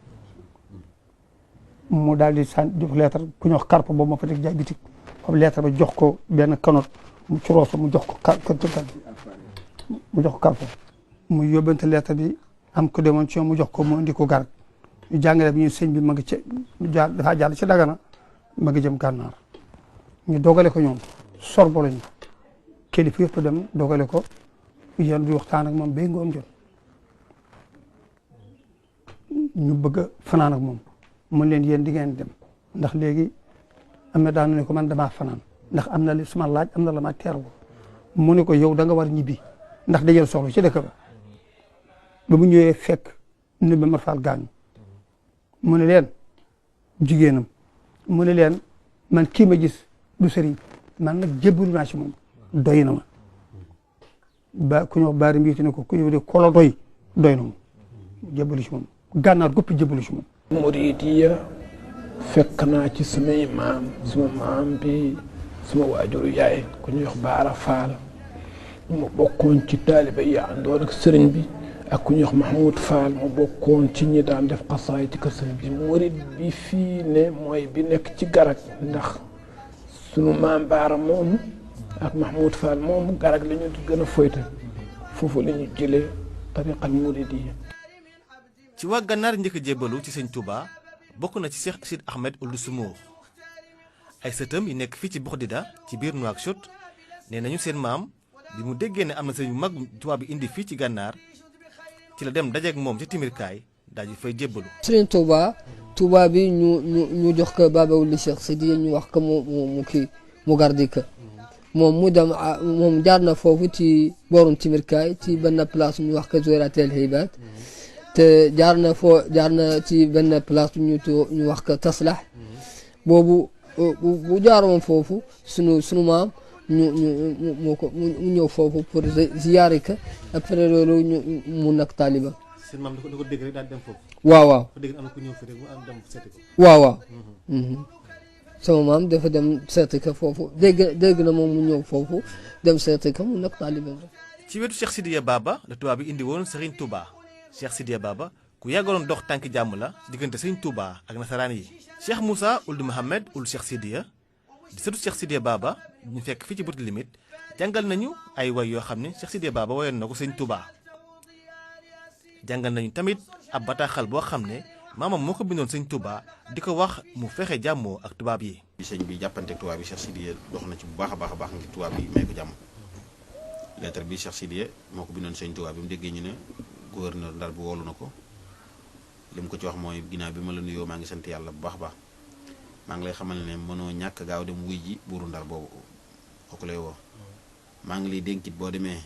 Speaker 10: mu daal di sànni jox leetar ku ñu wax karp boobu ma fa teg jaay bitik foofu leetar ba jox ko benn kanot mu ci Rosso mu jox ko mu jox ko karp mu yóbbante leetar bi am ko demoon ci mu jox ko mu indi ko Garak ñu jàngale bi ñu sëñ bi ma ngi ci dafa jàll ci Dagana ma ngi jëm gànnaar ñu dogale ko ñoom sorbo lañu kilifa yëpp dem dogale ko yéen di waxtaan ak moom bay ngoon jot ñu bëgg a fanaan ak moom mun leen yéen di ngeen dem ndax léegi am na daanu ne ko man damaa fanaan ndax am na li suma laaj am na la ma teerlu mu ne ko yow da nga war ñibbi ndax dajal soxla ci dëkk ba mu ñëwee fekk nu ba marfal gaañu mu ne leen jigéenam mu ne leen man kii ma gis du sëriñ man nag jébbalu naa ci moom doy na ma ba ku ñu wax baari mbiiti ne ko ku yow de kolo doy na ma jébbalu ci moom gànnaar gupp jébbalu ci moom
Speaker 11: muridiya fekk naa ci samay maam suma maam bi suma waajuru yaay ku ñuy wax Baara Faal mu bokkoon ci taalibe yi àndoon ak sëriñ bi ak ku ñuy wax Mahmoud Fall mu bokkoon ci ñi daan def xasaay ci kër sëriñ bi murid bi fii ne mooy bi nekk ci Garak ndax sunu maam Baara moomu ak Mahmoud Fall moomu Garak la ñu gën a foyte foofu la ñu jëlee tariqal muridiyya.
Speaker 2: ci waa gànnaar njëkk a jébbalu ci sëñ Touba bokk na ci Cheikh Sid Ahmed Ould Soumour ay sëtam yi nekk fii ci Bourdida ci biir Nouakchott nee nañu seen maam bi mu déggee ne am na sëriñ bu mag tubaab bi indi fii ci gànnaar ci la dem dajeek moom ca timirkaay daal di fay jébbalu.
Speaker 12: Sëriñ Touba bi ñu jox ko Baba Wuli Cheikh Sidiya ñu wax ko mu gardi ko moom mu dem moom jaar na foofu ci boorum timirkaay ci benn place ñu wax ko Zoyratel Hibat te jaar na ci benn place ñu wax ko Taslah boobu bu jaaroon foofu sunu maam mu ñëw foofu pour ziyaare ko après loolu mu nekk taaliba.
Speaker 2: seen maam da ko dégg rek daal dem foofu.
Speaker 12: waaw.
Speaker 2: ko dégg am na ku ñëw fi rek mu am dem seeti ko.
Speaker 12: waaw. sama maam dafa dem seeti ko foofu dégg na moom mu ñëw foofu dem seeti ko mu nekk taaliba.
Speaker 2: ci wetu Cheikh Sidiya Baba la tubaab bi indi woon Serigne Touba Cheikh Sidiya Baba ku yàggaloon dox tànki jàmm la diggante Serigne Touba ak nasaraan yi. Cheikh Moussa Ould Mohamed Ould Cheikh Sidiya di sëtu Cheikh Sidiya Baba ñu fekk fii ci Bouti Limite jàngal nañu ay way yoo xam ne Cheikh Sidiya Baba wayoon na ko Serigne Touba. jàngal nañu tamit ab bataaxal boo xam ne maamam moo ko bindoon Serigne Touba di ko wax mu fexe jàmmoo ak tubaab yi.
Speaker 3: bi sëñ bi jàppanteeg tubaab yi Cheikh Sidiya dox na ci bu baax a baax ngir tubaab yi may ko jàmm. lettre bi Cheikh Sidiya moo ko bindoon Serigne Touba bi mu déggee ñu ne gouverneur Ndar bi woolu na ko li mu ko ci wax mooy ginnaaw bi ma la nuyoo maa ngi sant yàlla bu baax a baax maa ngi lay xamal ne mënoo ñàkk gaaw dem wuy ji buuru Ndar boobu kooku lay woo maa ngi lay dénkit boo demee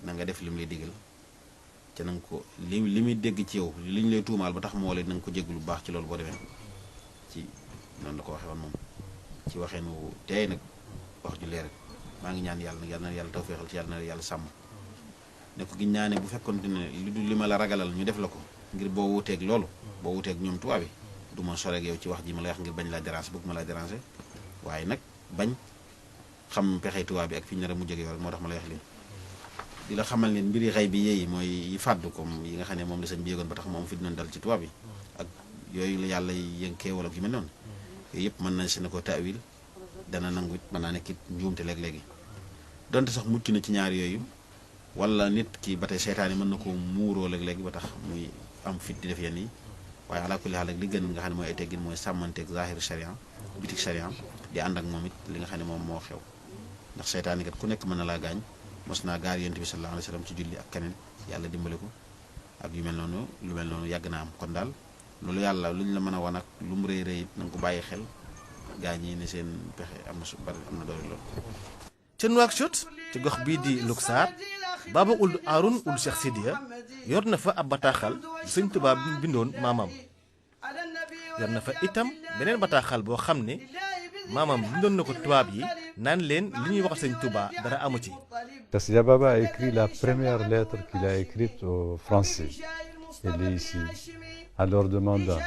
Speaker 3: na nga def li mu lay digal te na nga ko li muy dégg ci yow li ñu lay tuumaal ba tax moo lay na nga ko jégglu bu baax ci loolu boo demee ci noonu la ko waxee woon moom ci waxee nu tey nag wax ju leer rek maa ngi ñaan yàlla nag yàlla na yàlla tawfeexal ci yàlla na yàlla sàmm ne ko giñ naa ne bu fekkoon ne li ma la ragalal ñu def la ko ngir boo wuteeg loolu boo wuteeg ñoom tubaab bi du ma sore ak yow ci wax ji ma lay wax ngir bañ laa déranger bëgg ma laa déranger waaye nag bañ xam pexey tubaab bi ak fi ñu nar a mujj ak yow rek moo tax ma lay wax lii di la xamal ne mbiri xëy bi yeeyi mooy yi fàddu comme yi nga xam ne moom la sëñ bi yëgoon ba tax moom fi dinoon dal ci tubaab yi ak yooyu la yàlla yënkee wala yu mel noonu yooyu yëpp mën nañ si ne ko taawil dana nangu it mën naa nekk it njuumte léeg-léegi donte sax mucc na ci ñaar yooyu wala nit ki ba tey seytaan yi mën na ko muuroo léeg-léegi ba tax muy am fit di def yenn yi waaye ala kulli xaal li gën nga xam ne mooy ay teggin mooy sàmmanteeg zahir sharia bitik sharia di ànd ak moom it li nga xam ne moom moo xew ndax seytaan yi kat ku nekk mën na laa gaañ mos naa gaar yonent bi sallallahu alayhi wa sallam ci julli ak keneen yàlla dimbali ko ak yu mel noonu lu mel noonu yàgg naa am kon daal loolu yàlla luñ la mën a wan ak lu mu rëy rëy it na nga ko bàyyi xel gaañ yi ne seen pexe am na su bari am na doole lool.
Speaker 2: ca Nouakchott ci gox bii di Luxar Baba Ould Haroun Ould Cheikh Sidiya yor na fa ab bataaxal bu Sëñ Tuubaa bindoon maamam yor na fa itam beneen bataaxal boo xam ne maamam bindoon na ko tubaab yi naan leen li ñuy waxal Sëñ Tuubaa dara amu ci.
Speaker 13: Cheikh Sidiya Baba a écrit la première lettre qu'il a écrite aux Français. Elle est ici, en leur demandant,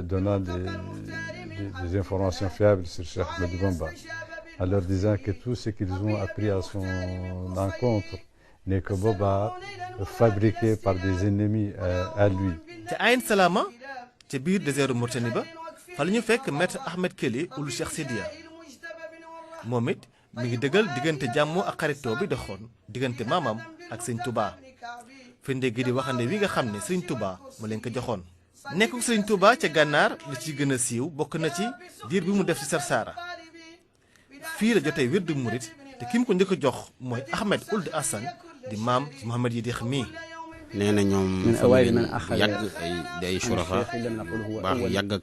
Speaker 13: donnant des informations fiables sur Cheikh Ahmadou Bamba, en leur disant que tout ce qu'ils ont appris à son encontre n'est que boba fabriqué par des ennemis à lui.
Speaker 2: ca Ayn Salama ca biir désertu Mauritanie ba fa la ñu fekk maître Ahmed Kelly Ould Cheikh Sidiya moom it mi ngi dëggal diggante jàmmoo ak xaritoo bi doxoon diggante maamam ak Sëñ Touba firnde gi di waxande wi nga xam ne Sëñ Touba mu leen ko joxoon. nekk Sëñ Touba ca gànnaar li ci gën a siiw bokk na ci diir bi mu def ci Sarsara fii la jotee wirdu murit te ki mu ko njëkk a jox mooy Ahmed Ould Assane di maam ci Mouhamed Yidikh mii.
Speaker 3: nee na ñoom famille yàgg ay surafa baax yàgg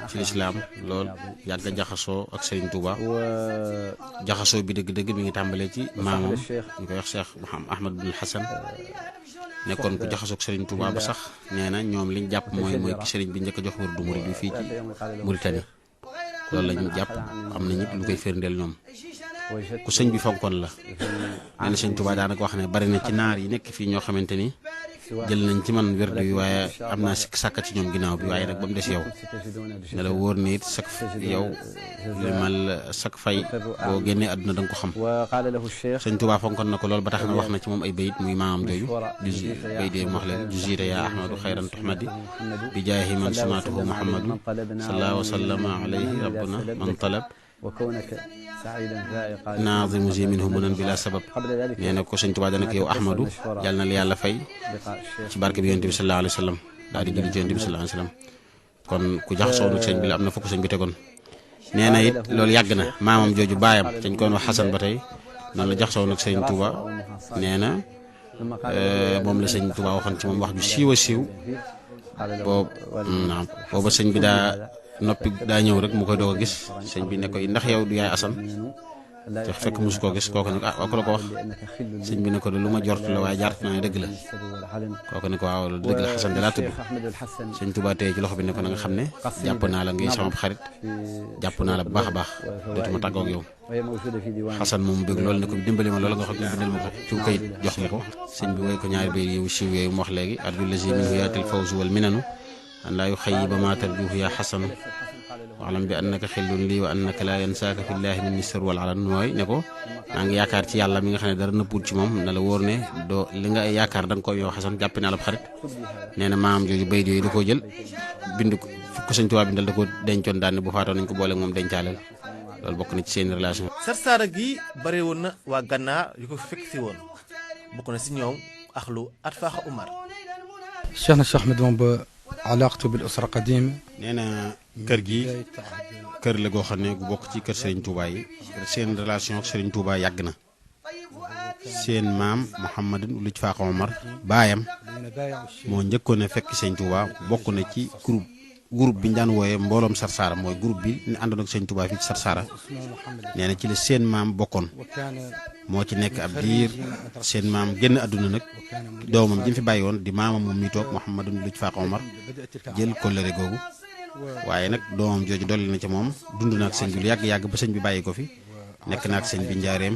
Speaker 3: ci lislaam lool yàgg a jaxasoo ak Serigne Touba jaxasoo bi dëgg-dëgg mi ngi tàmbalee ci maamam ñu koy wax Cheikh Ahmed bin Hassan nekkoon ku jaxasoo ak Serigne Touba ba sax nee na ñoom liñ jàpp mooy ki Serigne bi njëkk a jox wirdu murit bi fii ci Mauritanie loolu lañu jàpp am na ñit lu koy firndeel ñoom ku sëñ bi fonkoon la nee na Sëñ Touba daanaka wax ne bari na ci naar yi nekk fii ñoo xamante ni jël nañ ci man werdu yi waaye am naa sikk sàkk ci ñoom ginnaaw bi waaye nag ba mu des yow ne la wóor ne it sak yow li mal sak fay boo génnee àdduna da nga ko xam Sëñ Touba fonkoon na ko loolu ba tax na wax na ci moom ay bayit muy maamam jooju di bayit yi mu wax leen juzita yaa ahmadu xayran tuhmadi bi jaahi man samaatuhu muhammadu sallallahu wa sallama alayhi rabbuna man talab naazimu zi minhu munan bila sabab nee na ko Sëñ Tuubaa dana ko yow Ahmadu yàlla na la yàlla fay ci barke bi yonent bi sallallahu alayhi wa sallam daal di julli ci yonent bi sallallahu alayhi wa sallam kon ku jaxasoo nag sëñ bi la am na fukk sëñ bi tegoon nee na it loolu yàgg na maamam jooju baayam dañ koon wax Xasan ba tey noonu la jaxasoo nag Sëriñ Touba nee na moom la Sëriñ Touba waxoon ci moom wax ju siiw a siiw booba sëñ bi daa noppi daa ñëw rek mu koy doog a gis sëñ bi ne ko ndax yow du yaay Asan te fekk mosu koo gis kooku ne ko waa ku la ko wax sëñ bi ne ko de lu ma jort la waaye jart naa ne dëgg la kooku ne ko waaw dëgg la Xasan de laa tudd sëñ Tuubaa tey ci loxo bi ne ko na nga xam ne jàpp naa la ngay sama xarit jàpp naa la bu baax a baax dootuma tàggoog yow Xasan moom bëgg loolu ne ko dimbali ma loolu nga xam ne bindal ma ko ci kayit jox ma ko sëñ bi woy ko ñaari bay yow siiw yooyu mu wax léegi arju lazi minhu yaatil fawzu wal minanu an laa yuxayyiba maa tarjuhu yaa xasanu waalam bi annaka xillun lii wa annaka laa yansaaka fillaahi min sir wal alan mooy ne ko maa ngi yaakaar ci yàlla mi nga xam ne dara nëpput ci moom na la wóor ne doo li nga yaakaar da nga koy yow xasan jàpp naa la xarit nee na maam jooju bayit yooyu da koo jël bind ko fukk ko Sëñ Tuubaa bindal da ko dencoon daan ne bu faatoo nañ ko boole moom dencaaleel loolu bokk na ci seen relation.
Speaker 2: Sarsara gi bare woon na waa Gànnaar yu ko fekk si woon bokk na si ñoom axlu Atfaaxa Umar.
Speaker 14: Cheikhna Cheikh Ahmed Bamba alaaqatu bil usra qadima.
Speaker 3: nee na kër gi kër la goo xam ne gu bokk ci kër Serigne Touba yi seen relation ak Serigne Touba yàgg na seen maam Mouhamadou Luj Faaxa Omar baayam moo njëkkoon a fekk Serigne Touba bokk na ci groupe bi ñu daan wooyee mbooloom Sarsara mooy groupe bi ñu àndoon ak Serigne Touba fii ci Sarsara nee na ci la seen maam bokkoon moo ci nekk ab diir seen maam génn àdduna nag doomam ji mu fi bàyyi woon di maamam moom mi toog Mouhamadou Luj Faaxa Omar jël kóllëre googu waaye nag doomam jooju dolli na ca moom dund na ak sëñ bi lu yàgg-yàgg ba sëñ bi bàyyi ko fi nekk na ak sëñ bi njaareem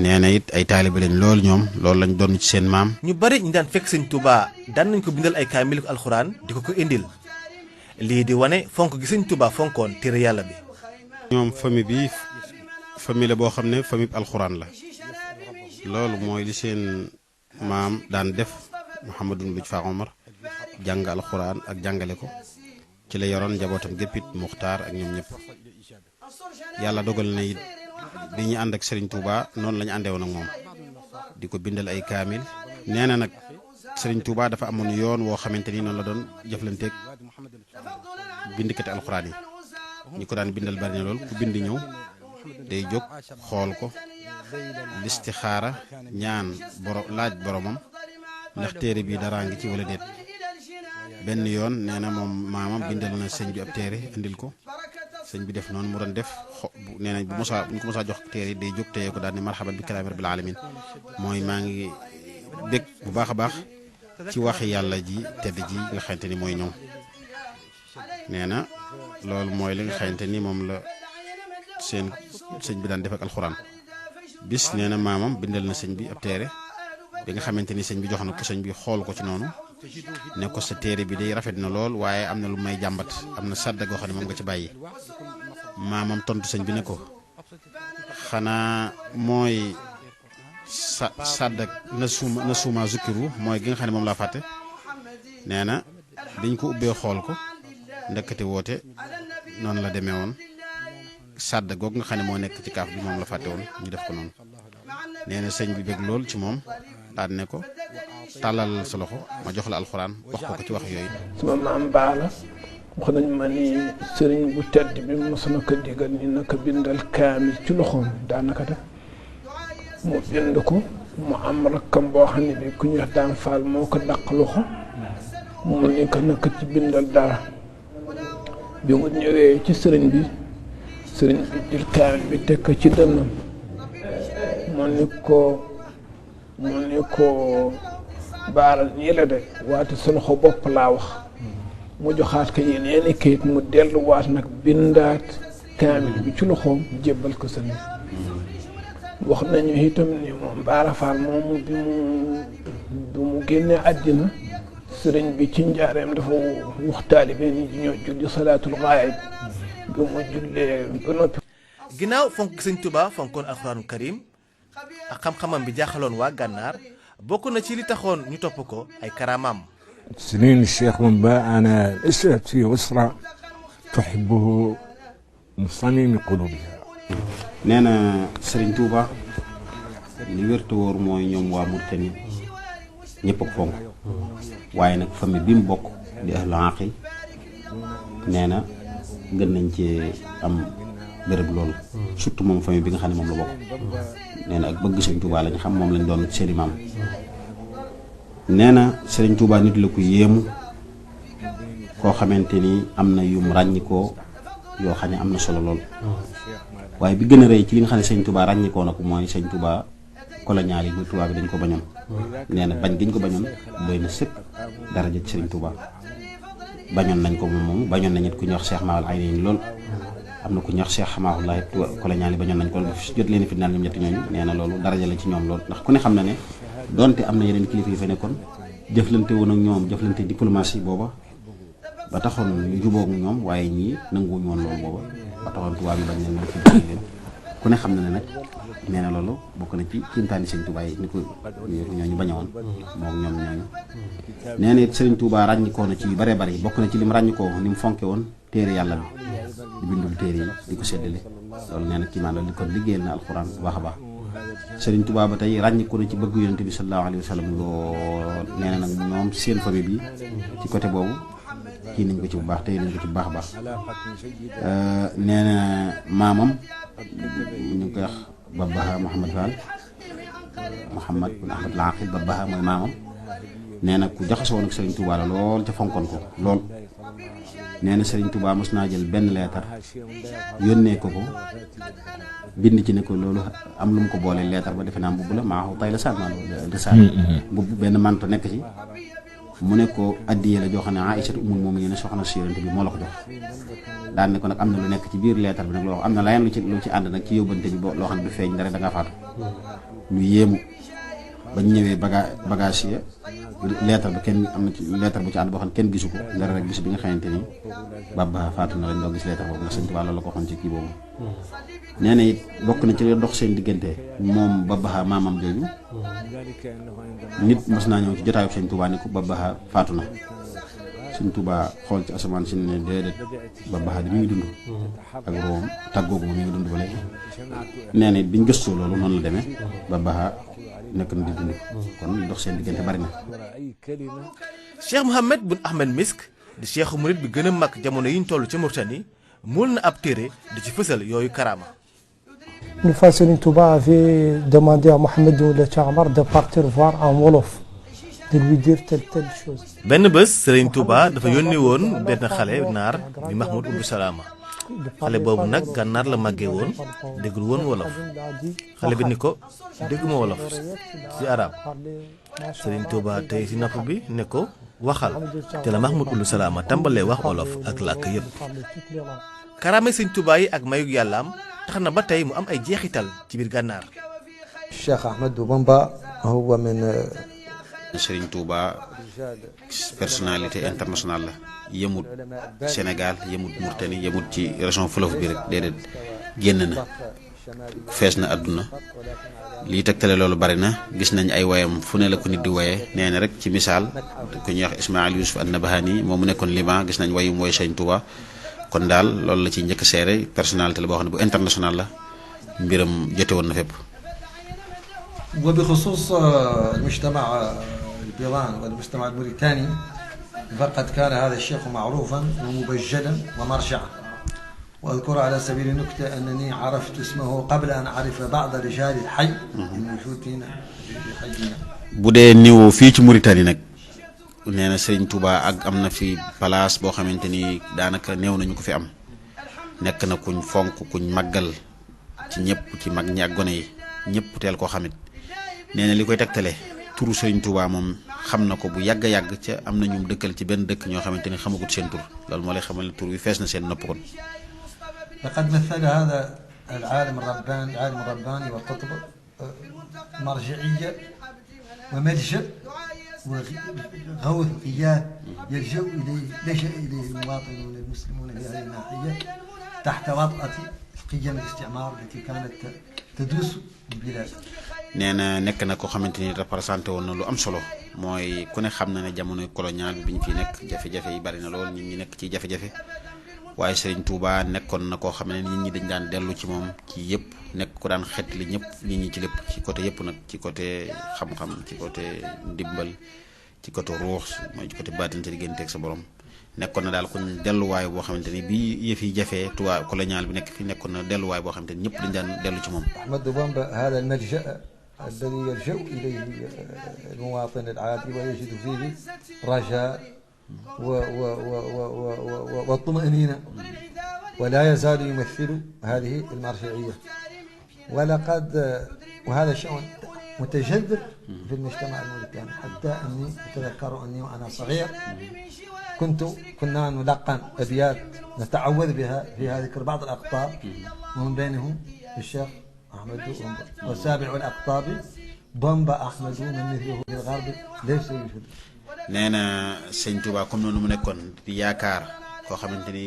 Speaker 3: nee na it ay taalibe lañ lool ñoom loolu lañ doon ci seen maam.
Speaker 2: ñu bari ñu daan fekk sëñ Touba daan nañ ko bindal ay kaamil alxuraan di ko indil lii di wane fonk gi sëñ Touba fonkoon téere yàlla bi.
Speaker 3: ñoom famille bi famille la boo xam ne famille alxuraan la loolu mooy li seen maam daan def Mouhamadou Luj Faaxa Omar jàng alxuraan ak jàngale ko. ci la yoroon njabootam géppit muxtaar ak ñoom ñëpp yàlla dogal na it bi ñu ànd ak Serigne Touba noonu la ñu àndee woon ak moom di ko bindal ay kaamil nee na nag Serigne Touba dafa amoon yoon woo xamante ni noonu la doon jëflanteeg bindikati alxuraan yi ñi ko daan bindal bari na lool ku bind ñëw day jóg xool ko listixaara ñaan laaj boromam ndax téere bi daraa ngi ci wala déet. benn yoon nee na moom maamam bindal na sëñ bi ab téere indil ko sëñ bi def noonu mu doon def nee na bu ñu ko mosaa jox téere day jóg téye ko daal ne marhaban bi kalaami rabbil alamin mooy maa ngi bég bu baax a baax ci waxi yàlla ji tedd ji nga xamante ni mooy ñoom nee na loolu mooy li nga xamante ni moom la seen sëñ bi daan def ak alxuraan bis nee na maamam bindal na sëñ bi ab téere bi nga xamante ni sëñ bi jox na ko sëñ bi xool ko ci noonu ne ko sa téere bi day rafet na lool waaye am na lu may jàmbat am na sàdda goo xam ne moom nga ci bàyyi maamam tontu sëñ bi ne ko xanaa mooy sàddak na suuma zukkiru mooy gi nga xam ne moom laa fàtte nee na biñ ko ubbee xool ko ndëkkate woote noonu la demee woon sàdda googu nga xam ne moo nekk ci kaaf bi moom la fàtte woon ñu def ko noonu nee na sëñ bi bég lool ci moom daan ne ko tàllal sa loxo ma jox la alxuraan wax ko ci wax yooyu.
Speaker 11: sama maam baala wax nañ ma ni sëriñ bu tedd bi mos na ko digal ni naka bindal kaamil ci loxoom daanaka def mu bind ko mu am rakkam boo xam ne bi ku ñuy wax daan faal moo ko dàq loxo mu ni ko naka ci bindal dara bi mu ñëwee ci sëriñ bi jël kaamil bi teg ko ci dënnam mu ni ko baaral nii la de waate sa loxo bopp laa wax mu joxaat ko yeneeni kayit mu delluwaat nag bindaat kaamil bi ci loxoom jébbal ko sëriñ wax nañu itam ni moom Baara Faal moomu bi mu génnee àddina sëriñ bi ci njaareem dafa wax taalibe ni ñoo julli salaatul gaayib bi mu jullee ba noppi.
Speaker 2: ginnaaw fonk sëñ Touba fonkoon alxuraanu karim ak xam-xamam bi jaaxaloon waa Gànnaar bokk na ci li taxoon ñu topp ko ay karamaam.
Speaker 15: سنين الشيخ بمبا أنا أشهد في أسرة تحبه من صميم قلوبها.
Speaker 3: nee na Serigne Touba li wér te wóor mooy ñoom waa Mauritanie ñëpp ak fonk waaye nag famille bi mu bokk di ahlu aqi nee na gën nañ ci am béréb loolu surtout moom famille bi nga xam ne moom la bokk nee na ak bëgg sëñ Touba lañ xam moom lañ doon seeni maam nee na sëriñ Touba nit la ku yéemu koo xamante ni am na yum ràññikoo yoo xam ne am na solo lool waaye bi gën a rëy ci li nga xam ne sëñ Touba ràññikoo na ko mooy sëñ Touba colonial yi bu Touba bi dañ ko bañoon nee na bañ giñ ko bañoon doy na sëkk daraja ci sëriñ Touba bañoon nañ ko moom bañoon nañ it ku ñuy wax Cheikh Maawal Ayni lool am na ku ñuy wax Cheikh Xamaawulaay colonial yi bañoon nañ ko jot leen fi naan ñoom ñetti ñooñu nee na loolu daraja la ci ñoom lool ndax ku ne xam na ne donte am na yeneen kilifa yu fa nekkoon jëflante woon ak ñoom jëflante diplomatie booba ba taxoon ñu jubóog ñoom waaye ñii nanguwuñu woon loolu booba ba taxoon tubaab yi bañ leen fi leen ku ne xam na ne nag nee na loolu bokk na ci kiimtaani sëñ Touba yi ni ko ñooñu bañoon moom ñoom ñooñu nee na it sëriñ Touba ràññikoo na ci yu bare bari bokk na ci lim ràññikoo ni mu fonke woon téere yàlla bi di bindul téere yi di ko séddale loolu nee na kii maan li kon liggéeyal na alxuraan bu baax a baax sëriñ Touba ba tey ràññikoo na ci bëgg yonente bi sallallahu alayhi wa sallam lool nee na nag ñoom seen famille bi ci côté boobu kii nañ ko ci bu baax tey nañ ko ci bu baax a baax nee na maamam ñu ngi koy wax Babaha Mouhamad Fall Mouhamad bin Ahmad Laqib Babaha mooy maamam nee na ku jaxasoo woon ak Serigne Touba la lool te fonkoon ko lool nee na Serigne Touba mos naa jël benn leetar yónnee ko bind ci ne ko loolu am lu mu ko boole leetar ba defe naa mbubb la maa tay la sànni mbubb benn manto nekk ci. mu ne ko addiye la joo xam ne Aïcha ummul mu'minin soxna si Yonent bi moo la ko jox daan ne ko nag am na lu nekk ci biir leetar bi nag loo am na leneen lu ci ànd nag ci yóbbante bi loo xam ne du feeñ dara da ngaa faatu ñu yéemu bañ ñëwee bagage ya leetar bi kenn am na ci leetar bu ci ànd boo xam ne kenn gisu ko dara rek bis bi nga xamante ni Baba faatu na lañ doo gis leetar boobu ndax Sëñ Tuubaa loolu la ko waxoon ci kii boobu nee na it bokk na ci li dox seen diggante moom Baba maamam jooju nit mos naa ñëw ci jotaayu Sëñ Tuubaa ni ko Baba faatu na Sëñ Tuubaa xool ci asamaan si ne déedéet Baba di mi ngi dund ak room tàggoogu mi ngi dund ba léegi nee na it biñ gëstoo loolu noonu la demee Baba nekk na di dund kon dox seen diggante bari na.
Speaker 2: Cheikh Mouhamed Boun Ahmed Misk di cheikhu murid bi gën a mag jamono yi ñu toll ca Mauritanie mool na ab téere di ci fësal yooyu karaama.
Speaker 16: Une fois Serigne Touba avait demandé à Mohamed Ould Thiamar de partir voir en wolof de lui dire telle chose.
Speaker 2: benn bés Serigne Touba dafa yónni woon benn xale naar bi Mahmoud Ould Salama xale boobu nag gànnaar la màggee woon déggul woon wolof xale bi ni ko dégguma wolof ci arab Serigne Touba tey ci nopp bi ne ko waxal te la Mahmoud Ould Salama tàmbalee wax wolof ak làkk yépp karaame Serigne Touba yi ak mayug yàllaam tax na ba tey mu am ay jeexital ci biir gànnaar.
Speaker 17: Cheikh Ahmadou Bamba huwa min
Speaker 3: Serigne Touba personnalité internationale la yemut Sénégal yemut Mauritanie yemut ci région fleuve bi rek déedéet génn na fees na àdduna lii tegtale loolu bari na gis nañ ay wayam fu ne la ko nit di waye nee na rek ci misaal ku ñuy wax Ismaïl Youssouf an-Nabahani moom mu nekkoon Liban gis nañ wayum woy Serigne Touba kon daal loolu la ci njëkk seere personnalité la boo xam ne bu international la mbiram jote woon na fépp.
Speaker 17: وبخصوص المجتمع البيضان والمجتمع الموريتاني فقد كان هذا الشيخ معروفا ومبجلا ومرجعا وأذكر على سبيل النكتة أنني عرفت اسمه قبل أن أعرف بعض رجال الحي الموجود هنا في حينا.
Speaker 3: bu dee niveau fii ci Mauritanie nag nee na Serigne Touba ak am na fi place boo xamante ni daanaka néew nañu ko fi am nekk na kuñ fonk kuñ màggal ci ñëpp ci mag ñi ak gone yi ñëpp teel koo xamit nee na li koy tegtale turu Serigne Touba moom xam na ko bu yàgg a yàgg ca am na ñum dëkkal ci benn dëkk ñoo xamante ni xamagut seen tur loolu moo lay xamal ne tur wi fees na seen nopp kon.
Speaker 17: لقد مثل هذا العالم الرباني والقطب مرجعية وملجأ وغوث إياه لجأ إليه المواطنون المسلمون في هذه الناحية تحت وطأة قيم الاستعمار التي كانت تدوس البلاد.
Speaker 3: nee na nekk na ko xamante ni représenté woon na lu am solo mooy ku ne xam na ne jamono colonial bi ñu fi nekk jafe-jafe yi bari na lool nit ñi nekk ci jafe-jafe waaye Serigne Touba nekkoon na koo xam ne nit ñi dañ daan dellu ci moom ci yëpp nekk ko daan xeetli ñëpp nit ñi ci lépp ci côté yëpp nag ci côté xam-xam ci côté ndimbal ci côté ruux mooy ci côté baatin sa diggante ak sa borom nekkoon na daal kon delluwaay boo xamante ni bii yëf yi jafee Touba colonial bi nekk fi nekkoon na delluwaay boo xamante ni ñëpp dañ daan dellu ci moom.
Speaker 17: أحمد بامبا هذا الملجأ الذي يلجأ إليه المواطن العادي ويجد فيه رجاء والطمأنينة ولا يزال يمثل هذه المرجعية وهذا شيء متجذر في المجتمع الموريتاني حتى أني أتذكر أني وأنا صغير كنا نلقن أبيات نتعوذ بها فيها ذكر بعض الأقطاب ومن بينهم الشيخ أحمد بامبا وسابع الأقطاب بامبا أحمد من مثله في الغرب ليس يوجد.
Speaker 3: nee na sëñ Touba comme noonu mu nekkoon di yaakaar koo xamante ni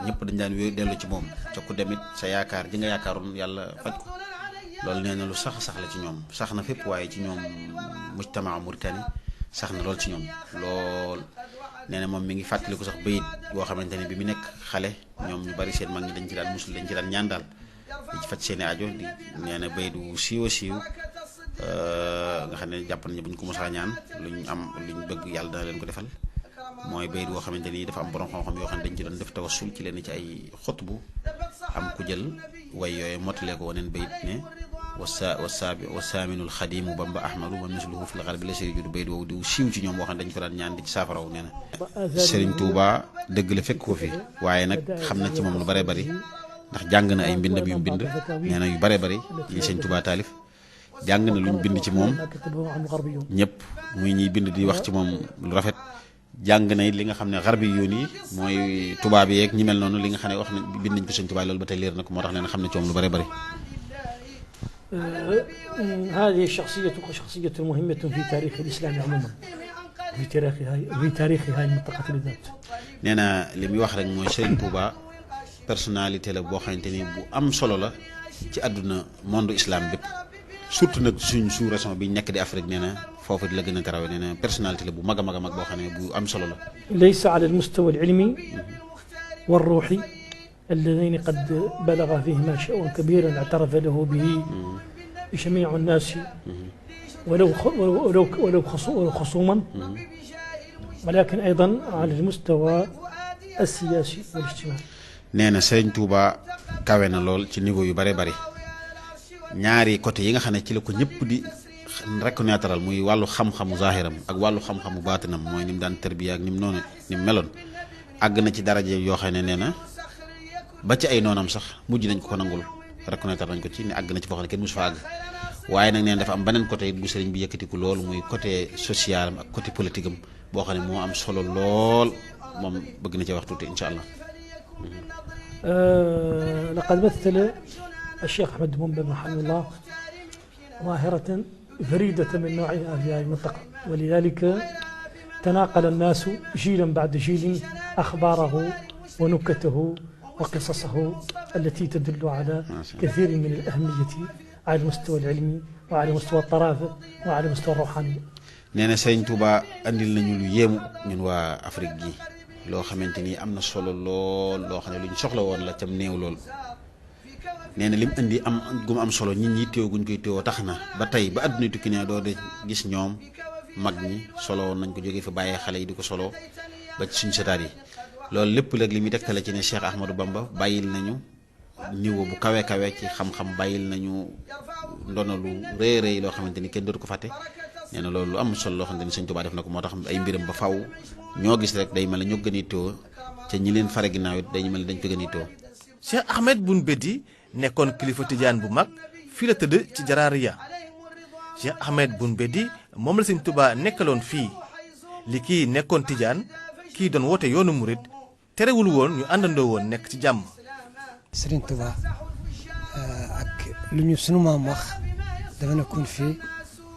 Speaker 3: ñëpp dañ daan dellu ci moom ca ku demit sa yaakaar ji nga yaakaaroon yàlla faj ko loolu nee na lu sax la ci ñoom sax na fépp waaye ci ñoom mujtamaa Mauritanie sax na lool ci ñoom lool. nee na moom mi ngi fàttaliku sax bayit boo xamante ne bi mu nekk xale ñoom ñu bari seen mag ñi dañ ci daan musul dañ ci daan ñaan daal di ci faj seeni aajo di nee na bayit wu siiw nga xam ne jàpp nañu bu ñu ko mosaa ñaan luñ am luñ bëgg yàlla dana leen ko defal mooy bayit boo xamante ni dafa am borom xam-xam yoo xam ne dañ ci doon def tawassul ci leen ci ay xutbu am ku jël way yooyu mottalee ko waneen bayit ne wasaaminul xadimu bamba ahmadu wa misluhu fil gharbi la sëriñ judu bayit woowu di siiw ci ñoom boo xam ne dañ ko daan ñaan di ci saafaraw nee na Sëriñ Touba dëgg la fekk ko fi waaye nag xam na ci moom lu bare bari ndax jàng na ay mbindam yu bind nee na yu bare bari yi Sëriñ Touba taalif jàng na luñ bind ci moom ñëpp muy ñuy bind di wax ci moom lu rafet jàng na it li nga xam ne xarbi yoon yi mooy tubaab yeeg ñi mel noonu li nga xam ne wax na bind nañ ko Sëriñ Touba loolu ba tey leer na ko moo tax nee na xam ne ci moom lu bare bari.
Speaker 18: هذه الشخصية مهمة في تاريخ الإسلام عموما في تاريخ هاي المنطقة بالذات.
Speaker 3: nee na li muy wax rek mooy Sëriñ Touba personnalité la boo xamante ni bu am solo la ci àdduna monde islam bépp surtout nag suñ sous-région bi nekk di Afrique nee na foofu la gën a garawe nee na personnalité la bu mag a mag a mag boo xam ne bu am solo la.
Speaker 18: ليس على المستوى العلمي والروحي اللذين قد بلغ فيهما شيء كبيرا اعترف له به جميع الناس ولو خصوما ولكن أيضا على المستوى السياسي والاجتماعي.
Speaker 3: nee na Sëriñ Touba kawe na lool ci niveau yu bare bari ñaari côté yi nga xam ne ci la ko ñëpp di reconnaître muy wàllu xam-xamu zahiram ak wàllu xam-xamu baatinam mooy ni mu daan tarbiya ak ni mu noonu ni mu meloon àgg na ci daraje yoo xam ne nee na ba ci ay noonam sax mujj nañ ko nangul reconnaître nañ ko ci ne àgg na ci foo xam ne kenn musu fa àgg waaye nag nee na dafa am beneen côté bu sëriñ bi yëkkatiku lool muy côté social am ak côté politique am boo xam ne moo am solo lool moom bëgg na ci wax tuuti incha allah.
Speaker 18: لقد مثل الشيخ أحمد بامبا رحمه الله ظاهرة فريدة من نوعها في هذه المنطقة ولذلك تناقل الناس جيلا بعد جيل أخباره ونكته وقصصه التي تدل على كثير من الأهمية على المستوى العلمي وعلى مستوى الطرافة وعلى مستوى الروحانية. nee na Sëriñ Touba andil nañu lu yéemu ñun waa Afrique gi loo xamante ni am na solo lool loo xam ne lu ñu soxla woon la cam néew lool nee na lim indi am gum am solo nit ñi teew guñ koy teewoo tax na ba tey ba àdduna tukki ne doo de gis ñoom mag ñi solo woon nañ ko jógee fi bàyyee xale yi di ko solo ba ci suñu setaat yi loolu lépp léegi li muy tegtale ci ne Cheikh Ahmadou Bamba bàyyil nañu niveau bu kawe kawe ci xam-xam bàyyil nañu ndono lu rëy rëy loo xamante ni kenn dootu ko fàtte nee na loolu lu am solo loo xamante ni Sëriñ Touba def na ko moo tax ay mbiram ba faw ñoo gis rek day mel ne ñoo gën a yittewoo ca ñi leen fare ginnaaw it dañu mel ne dañ ko gën a yittewoo.
Speaker 2: Cheikh Ahmed Boun Bédi nekkoon kilifa tijaan bu mag fii la tëdd ci Jaraariya Cheikh Ahmed Boun Bédi moom la Sëriñ Touba nekkaloon fii li kii nekkoon tijaan kii doon woote yoonu murit terewul woon ñu àndandoo woon nekk ci jàmm.
Speaker 19: Sëriñ Touba ak lu ñu sunu maam wax dafa nekkoon fii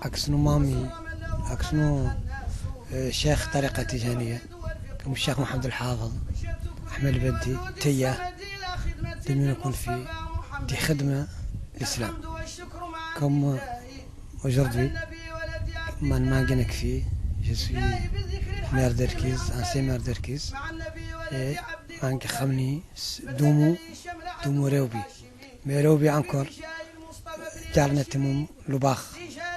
Speaker 19: ak sunu maam yi ak sunu cheikh tariqa tijaniya comme cheikh Mohamed El Hafid Ahmed Badi Taya dañu nekkoon fii di xidma l'islam comme aujourd'hui man maa ngi nekk fii je suis maire d'Erkiz ancien maire d'Erkiz et maa ngi xam ni duumu réew bi mais réew bi encore jaar na te moom lu baax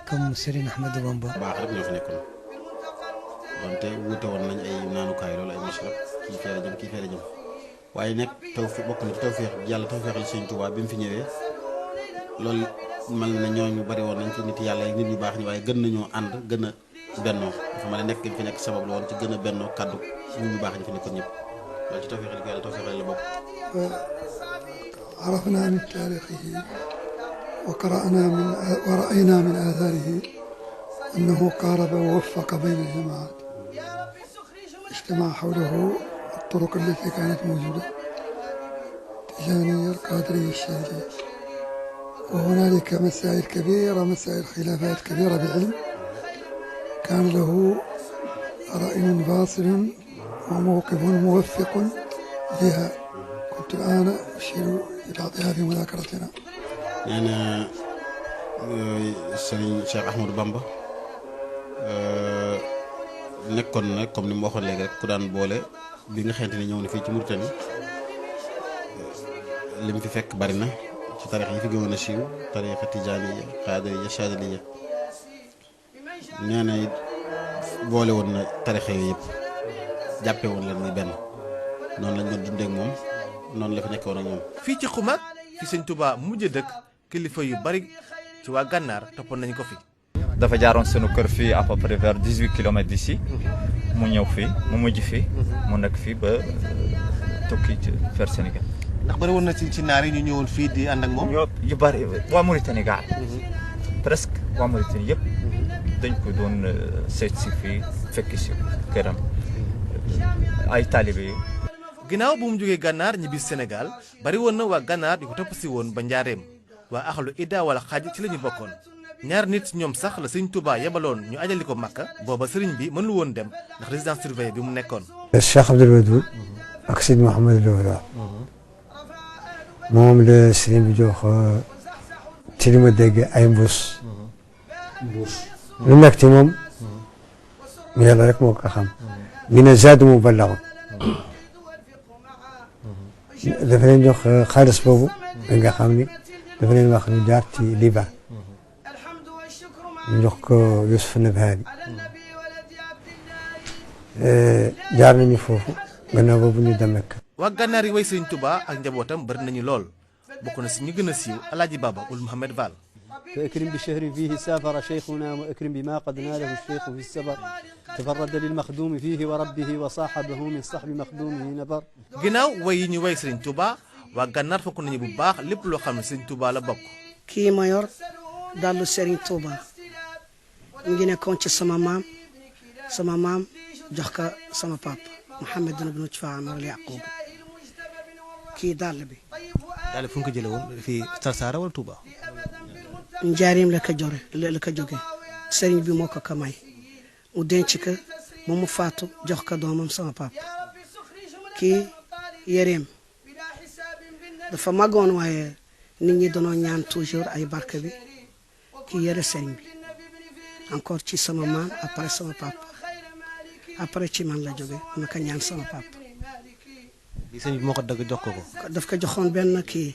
Speaker 19: comme Serigne Ahmadou Bamba.
Speaker 3: baax rek ñoo fi nekkoon wante wuute woon nañ ay naanukaay loolu ay mashrab kii fee la jëm kii fee la jëm waaye nekk tawfeex bokk na ci tawfeex yàlla tawfeexal Sëñ Tuubaa bi mu fi ñëwee loolu mel na ñooñu bari woon nañ ci nit yàlla yi nit ñu baax ñi waaye gën nañoo ànd gën a bennoo dafa ma ne nekk gi fi nekk sabab la woon ci gën a bennoo kàddu nit ñu baax ñi fi nekkoon ñëpp loolu ci tawfeexal ko yàlla tawfeexal la bokk.
Speaker 20: عرفنا من تاريخه ورأينا من آثاره أنه قارب ووفق بين الجماعات اجتمع حوله الطرق التي كانت موجودة التجانية القادرية الشاذلية وهنالك مسائل كبيرة مسائل خلافات كبيرة بالعلم كان له رأي فاصل وموقف موفق لها كنت الآن أشير إلى في مذاكرتنا.
Speaker 3: أنا Serigne Cheikh Ahmadou Bamba nekkoon na comme ni mu waxoon léegi rek ku daan boole bi nga xamante ni ñëw na fii ci Mauritanie lim fi fekk bari na ci tarix yi fi gënoon a siiw tarixa tijaaniya qaadiriya chaadiliya nee na boole woon na tarixa yooyu yëpp jàppe woon leen muy benn noonu lañ doon dundee ak moom noonu la fi nekkoon ak moom.
Speaker 2: fii ci Xumaag fi Sëñ Tuubaa mujj dëkk kilifa yu bari ci waa gànnaar toppoon nañu ko fi.
Speaker 21: dafa jaaroon sunu kër fii à peu près vers 18 kilomètres d'ici mu ñëw fii mu mujj fii mu nekk fii ba tukki ci fer Sénégal.
Speaker 2: ndax bari woon na ci naar yi ñu ñëwoon fii di ànd ak moom.
Speaker 21: yu bari waa Mauritanie gaal presque waa Mauritanie yëpp dañ ko doon seet si fii fekk si këram ay taalibe yi.
Speaker 2: ginnaaw bu mu jógee gànnaar ñibbi Sénégal bari woon na waa gànnaar yu ko topp si woon ba njaareem waa axlu idda wala xaaj ci la ñu bokkoon ñaar nit ñoom sax la Sëñ Tuubaa yebaloon ñu ajali ko Makka booba sëriñ bi mënul woon dem ndax résidence surveillée bi mu nekkoon.
Speaker 22: Cheikh Abdoul Wadoud ak Sidi Mouhamadou Lo moom la sëriñ bi jox ci li ma dégg ay mbuus. lu nekk ci moom yàlla rek moo ko xam. ñu ne zaadu mu ballaxoon. dafa leen jox xaalis boobu da nga xam ni dafa leen wax ñu jaar ci Liban ñu jox ko Youssouf Nabhani jaar nañu foofu gannaaw boobu ñu dem Makka.
Speaker 2: waa gànnaar yi way Sëñ Tuubaa ak njabootam bari nañu lool bokk na si ñu gën a siiw Alaaji Baba Ould Mouhamed Fall.
Speaker 23: فأكرم بشهر فيه سافر شيخنا وأكرم بما قد ناله الشيخ في السفر تفرد للمخدوم فيه وربه وصاحبه من صحب مخدومه نبر.
Speaker 2: ginnaaw way yi ñu way Sëriñ Tuubaa waa gànnaar fokk nañu bu baax lépp loo xam ne Sëriñ Tuubaa la bokk.
Speaker 9: kii ma yor dallu Sëriñ Tuubaa mu ngi nekkoon ci sama maam jox ko sama papa Mouhamed ibn Amar al Yaqub kii dàll bi.
Speaker 2: daal fu ñu ko jëlee woon fii Sarsara wala Touba.
Speaker 9: njaarim la ko jóge sëriñ bi moo ko may mu denc ko ba mu faatu jox ko doomam sama papa kii yéreem dafa màggoon waaye nit ñi doon ñaan toujours ay barke bi kii yére sëriñ bi encore ci sama maam après sama papa après ci man la jóge ma ko ñaan sama papa.
Speaker 2: bi sëriñ bi moo ko dagg jox ko.
Speaker 9: daf ko joxoon benn kii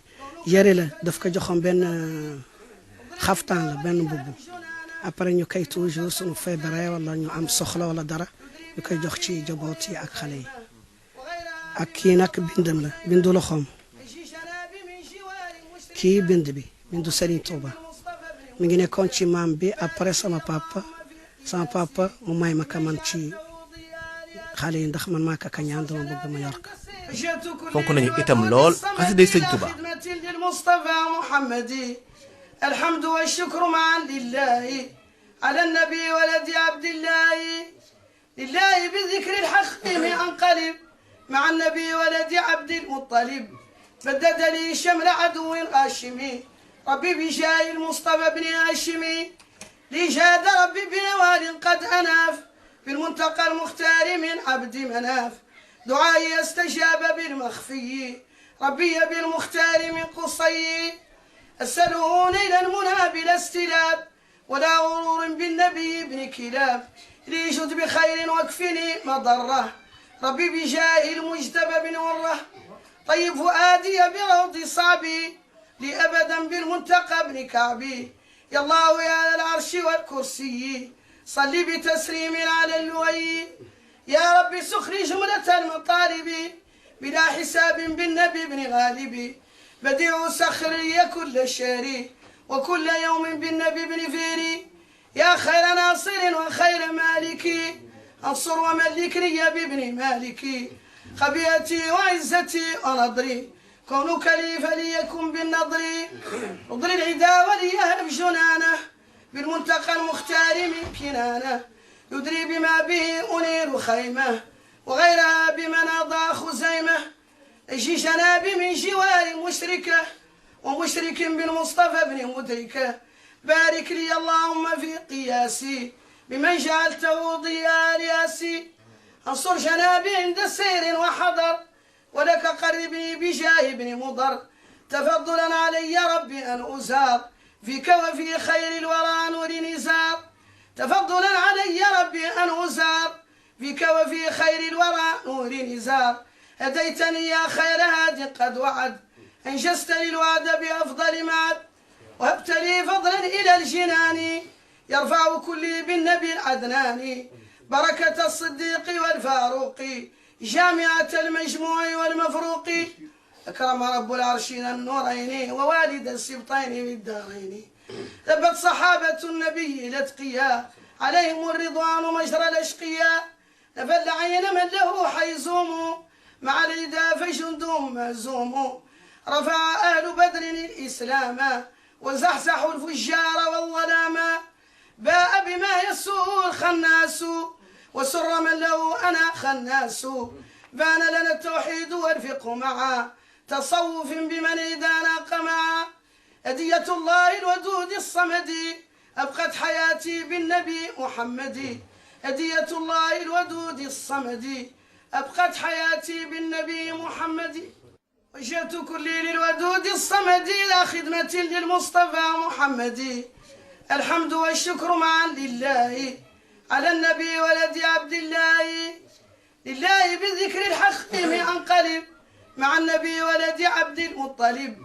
Speaker 9: yére la daf ko joxoon benn. xaftaan la benn mbubb après ñu koy toujours suñu feebaree wala ñu am soxla wala dara ñu koy jox ci jaboot yi ak xale yi ak kii nag bindam la bindu loxoom kii bindu Serigne Touba mi ngi nekkoon ci maam bi après sama papa mu may ma ka man ci xale yi ndax man maa ka ñaan dama bëgg ma yor ka
Speaker 2: fonk nañu itam lool xasiday Serigne Touba.
Speaker 9: الحمد والشكر معا لله على النبي ولد عبد الله لله بذكر الحق أنقلب مع النبي ولد عبد المطلب بدد لي شمل عدو غاشمي ربي بجاه المصطفى بن هاشمي لي جاد ربي بنوال قد أناف بالمنتقى المختار من عبد مناف دعائي استجاب بالمخفي ربي بالمختار من قصي أسأله نيل المنى بلا استلاب ولا غرور بالنبي ابن كلاب لي جد بخير واكفني مضرة ربي بجاه المجتبى بن وره طيب فؤادي بروض صعبي لي أبدا بالمنتقى ابن كعبي يا الله يا العرش والكرسي صلي بتسليم على اللؤي. يا رب سخري جملة المطالب بلا حساب بالنبي بن غالب. بديع سخر لي كل الشهر وكل يوم بالنبي بن فيري. يا خير ناصر وخير مالكي انصر وملك لي بابن مالكي. خبيئتي وعزتي ونضري كونك لي فليكن بالنضر. نضر العدا وليهب جنانه بالمنتقى المختار من كنانه. يدري بما به أنير خيمه وغيرها بمن أضاء خزيمه. اجي جنابي من جوار مشركه ومشرك بالمصطفى بن مدركه. بارك لي اللهم في قياسي بمن جعلته ضياء رياسي. انصر جنابي عند سير وحضر ولك قربني بجاه بن مضر. تفضلا علي ربي أن أزار فيك وفي خير الورى نور نزار. تفضلا علي ربي أن أزار فيك وفي خير الورى نور نزار. هديتني يا خير هاد قد وعد أنجزت لي الوعد بأفضل معد. وهبت لي فضلا إلى الجنان يرفع كلي بالنبي العدناني. بركة الصديق والفاروق جامعة المجموع والمفروق. أكرم رب العرشين النورين ووالد السبطين بالدارين. ثبت صحابة النبي الأتقياء عليهم الرضوان مجرى الأشقياء. نفل عين من له حيزوم مع الرداء فجندهم مهزوم. رفع أهل بدر الإسلام وزحزحوا الفجار والظلام. باء بما يسوء الخناس وسر من له أنا خناس. بان لنا التوحيد والفقه معا تصوف بمن إذا ناق معا. هدية الله الودود الصمد أبقت حياتي بالنبي محمد. هدية الله الودود الصمد أبقت حياتي بالنبي محمد. وجهت كلي للودود الصمد إلى خدمة للمصطفى محمد. الحمد والشكر معا لله على النبي ولد عبد الله. لله بالذكر الحق أنقلب مع النبي ولد عبد المطلب.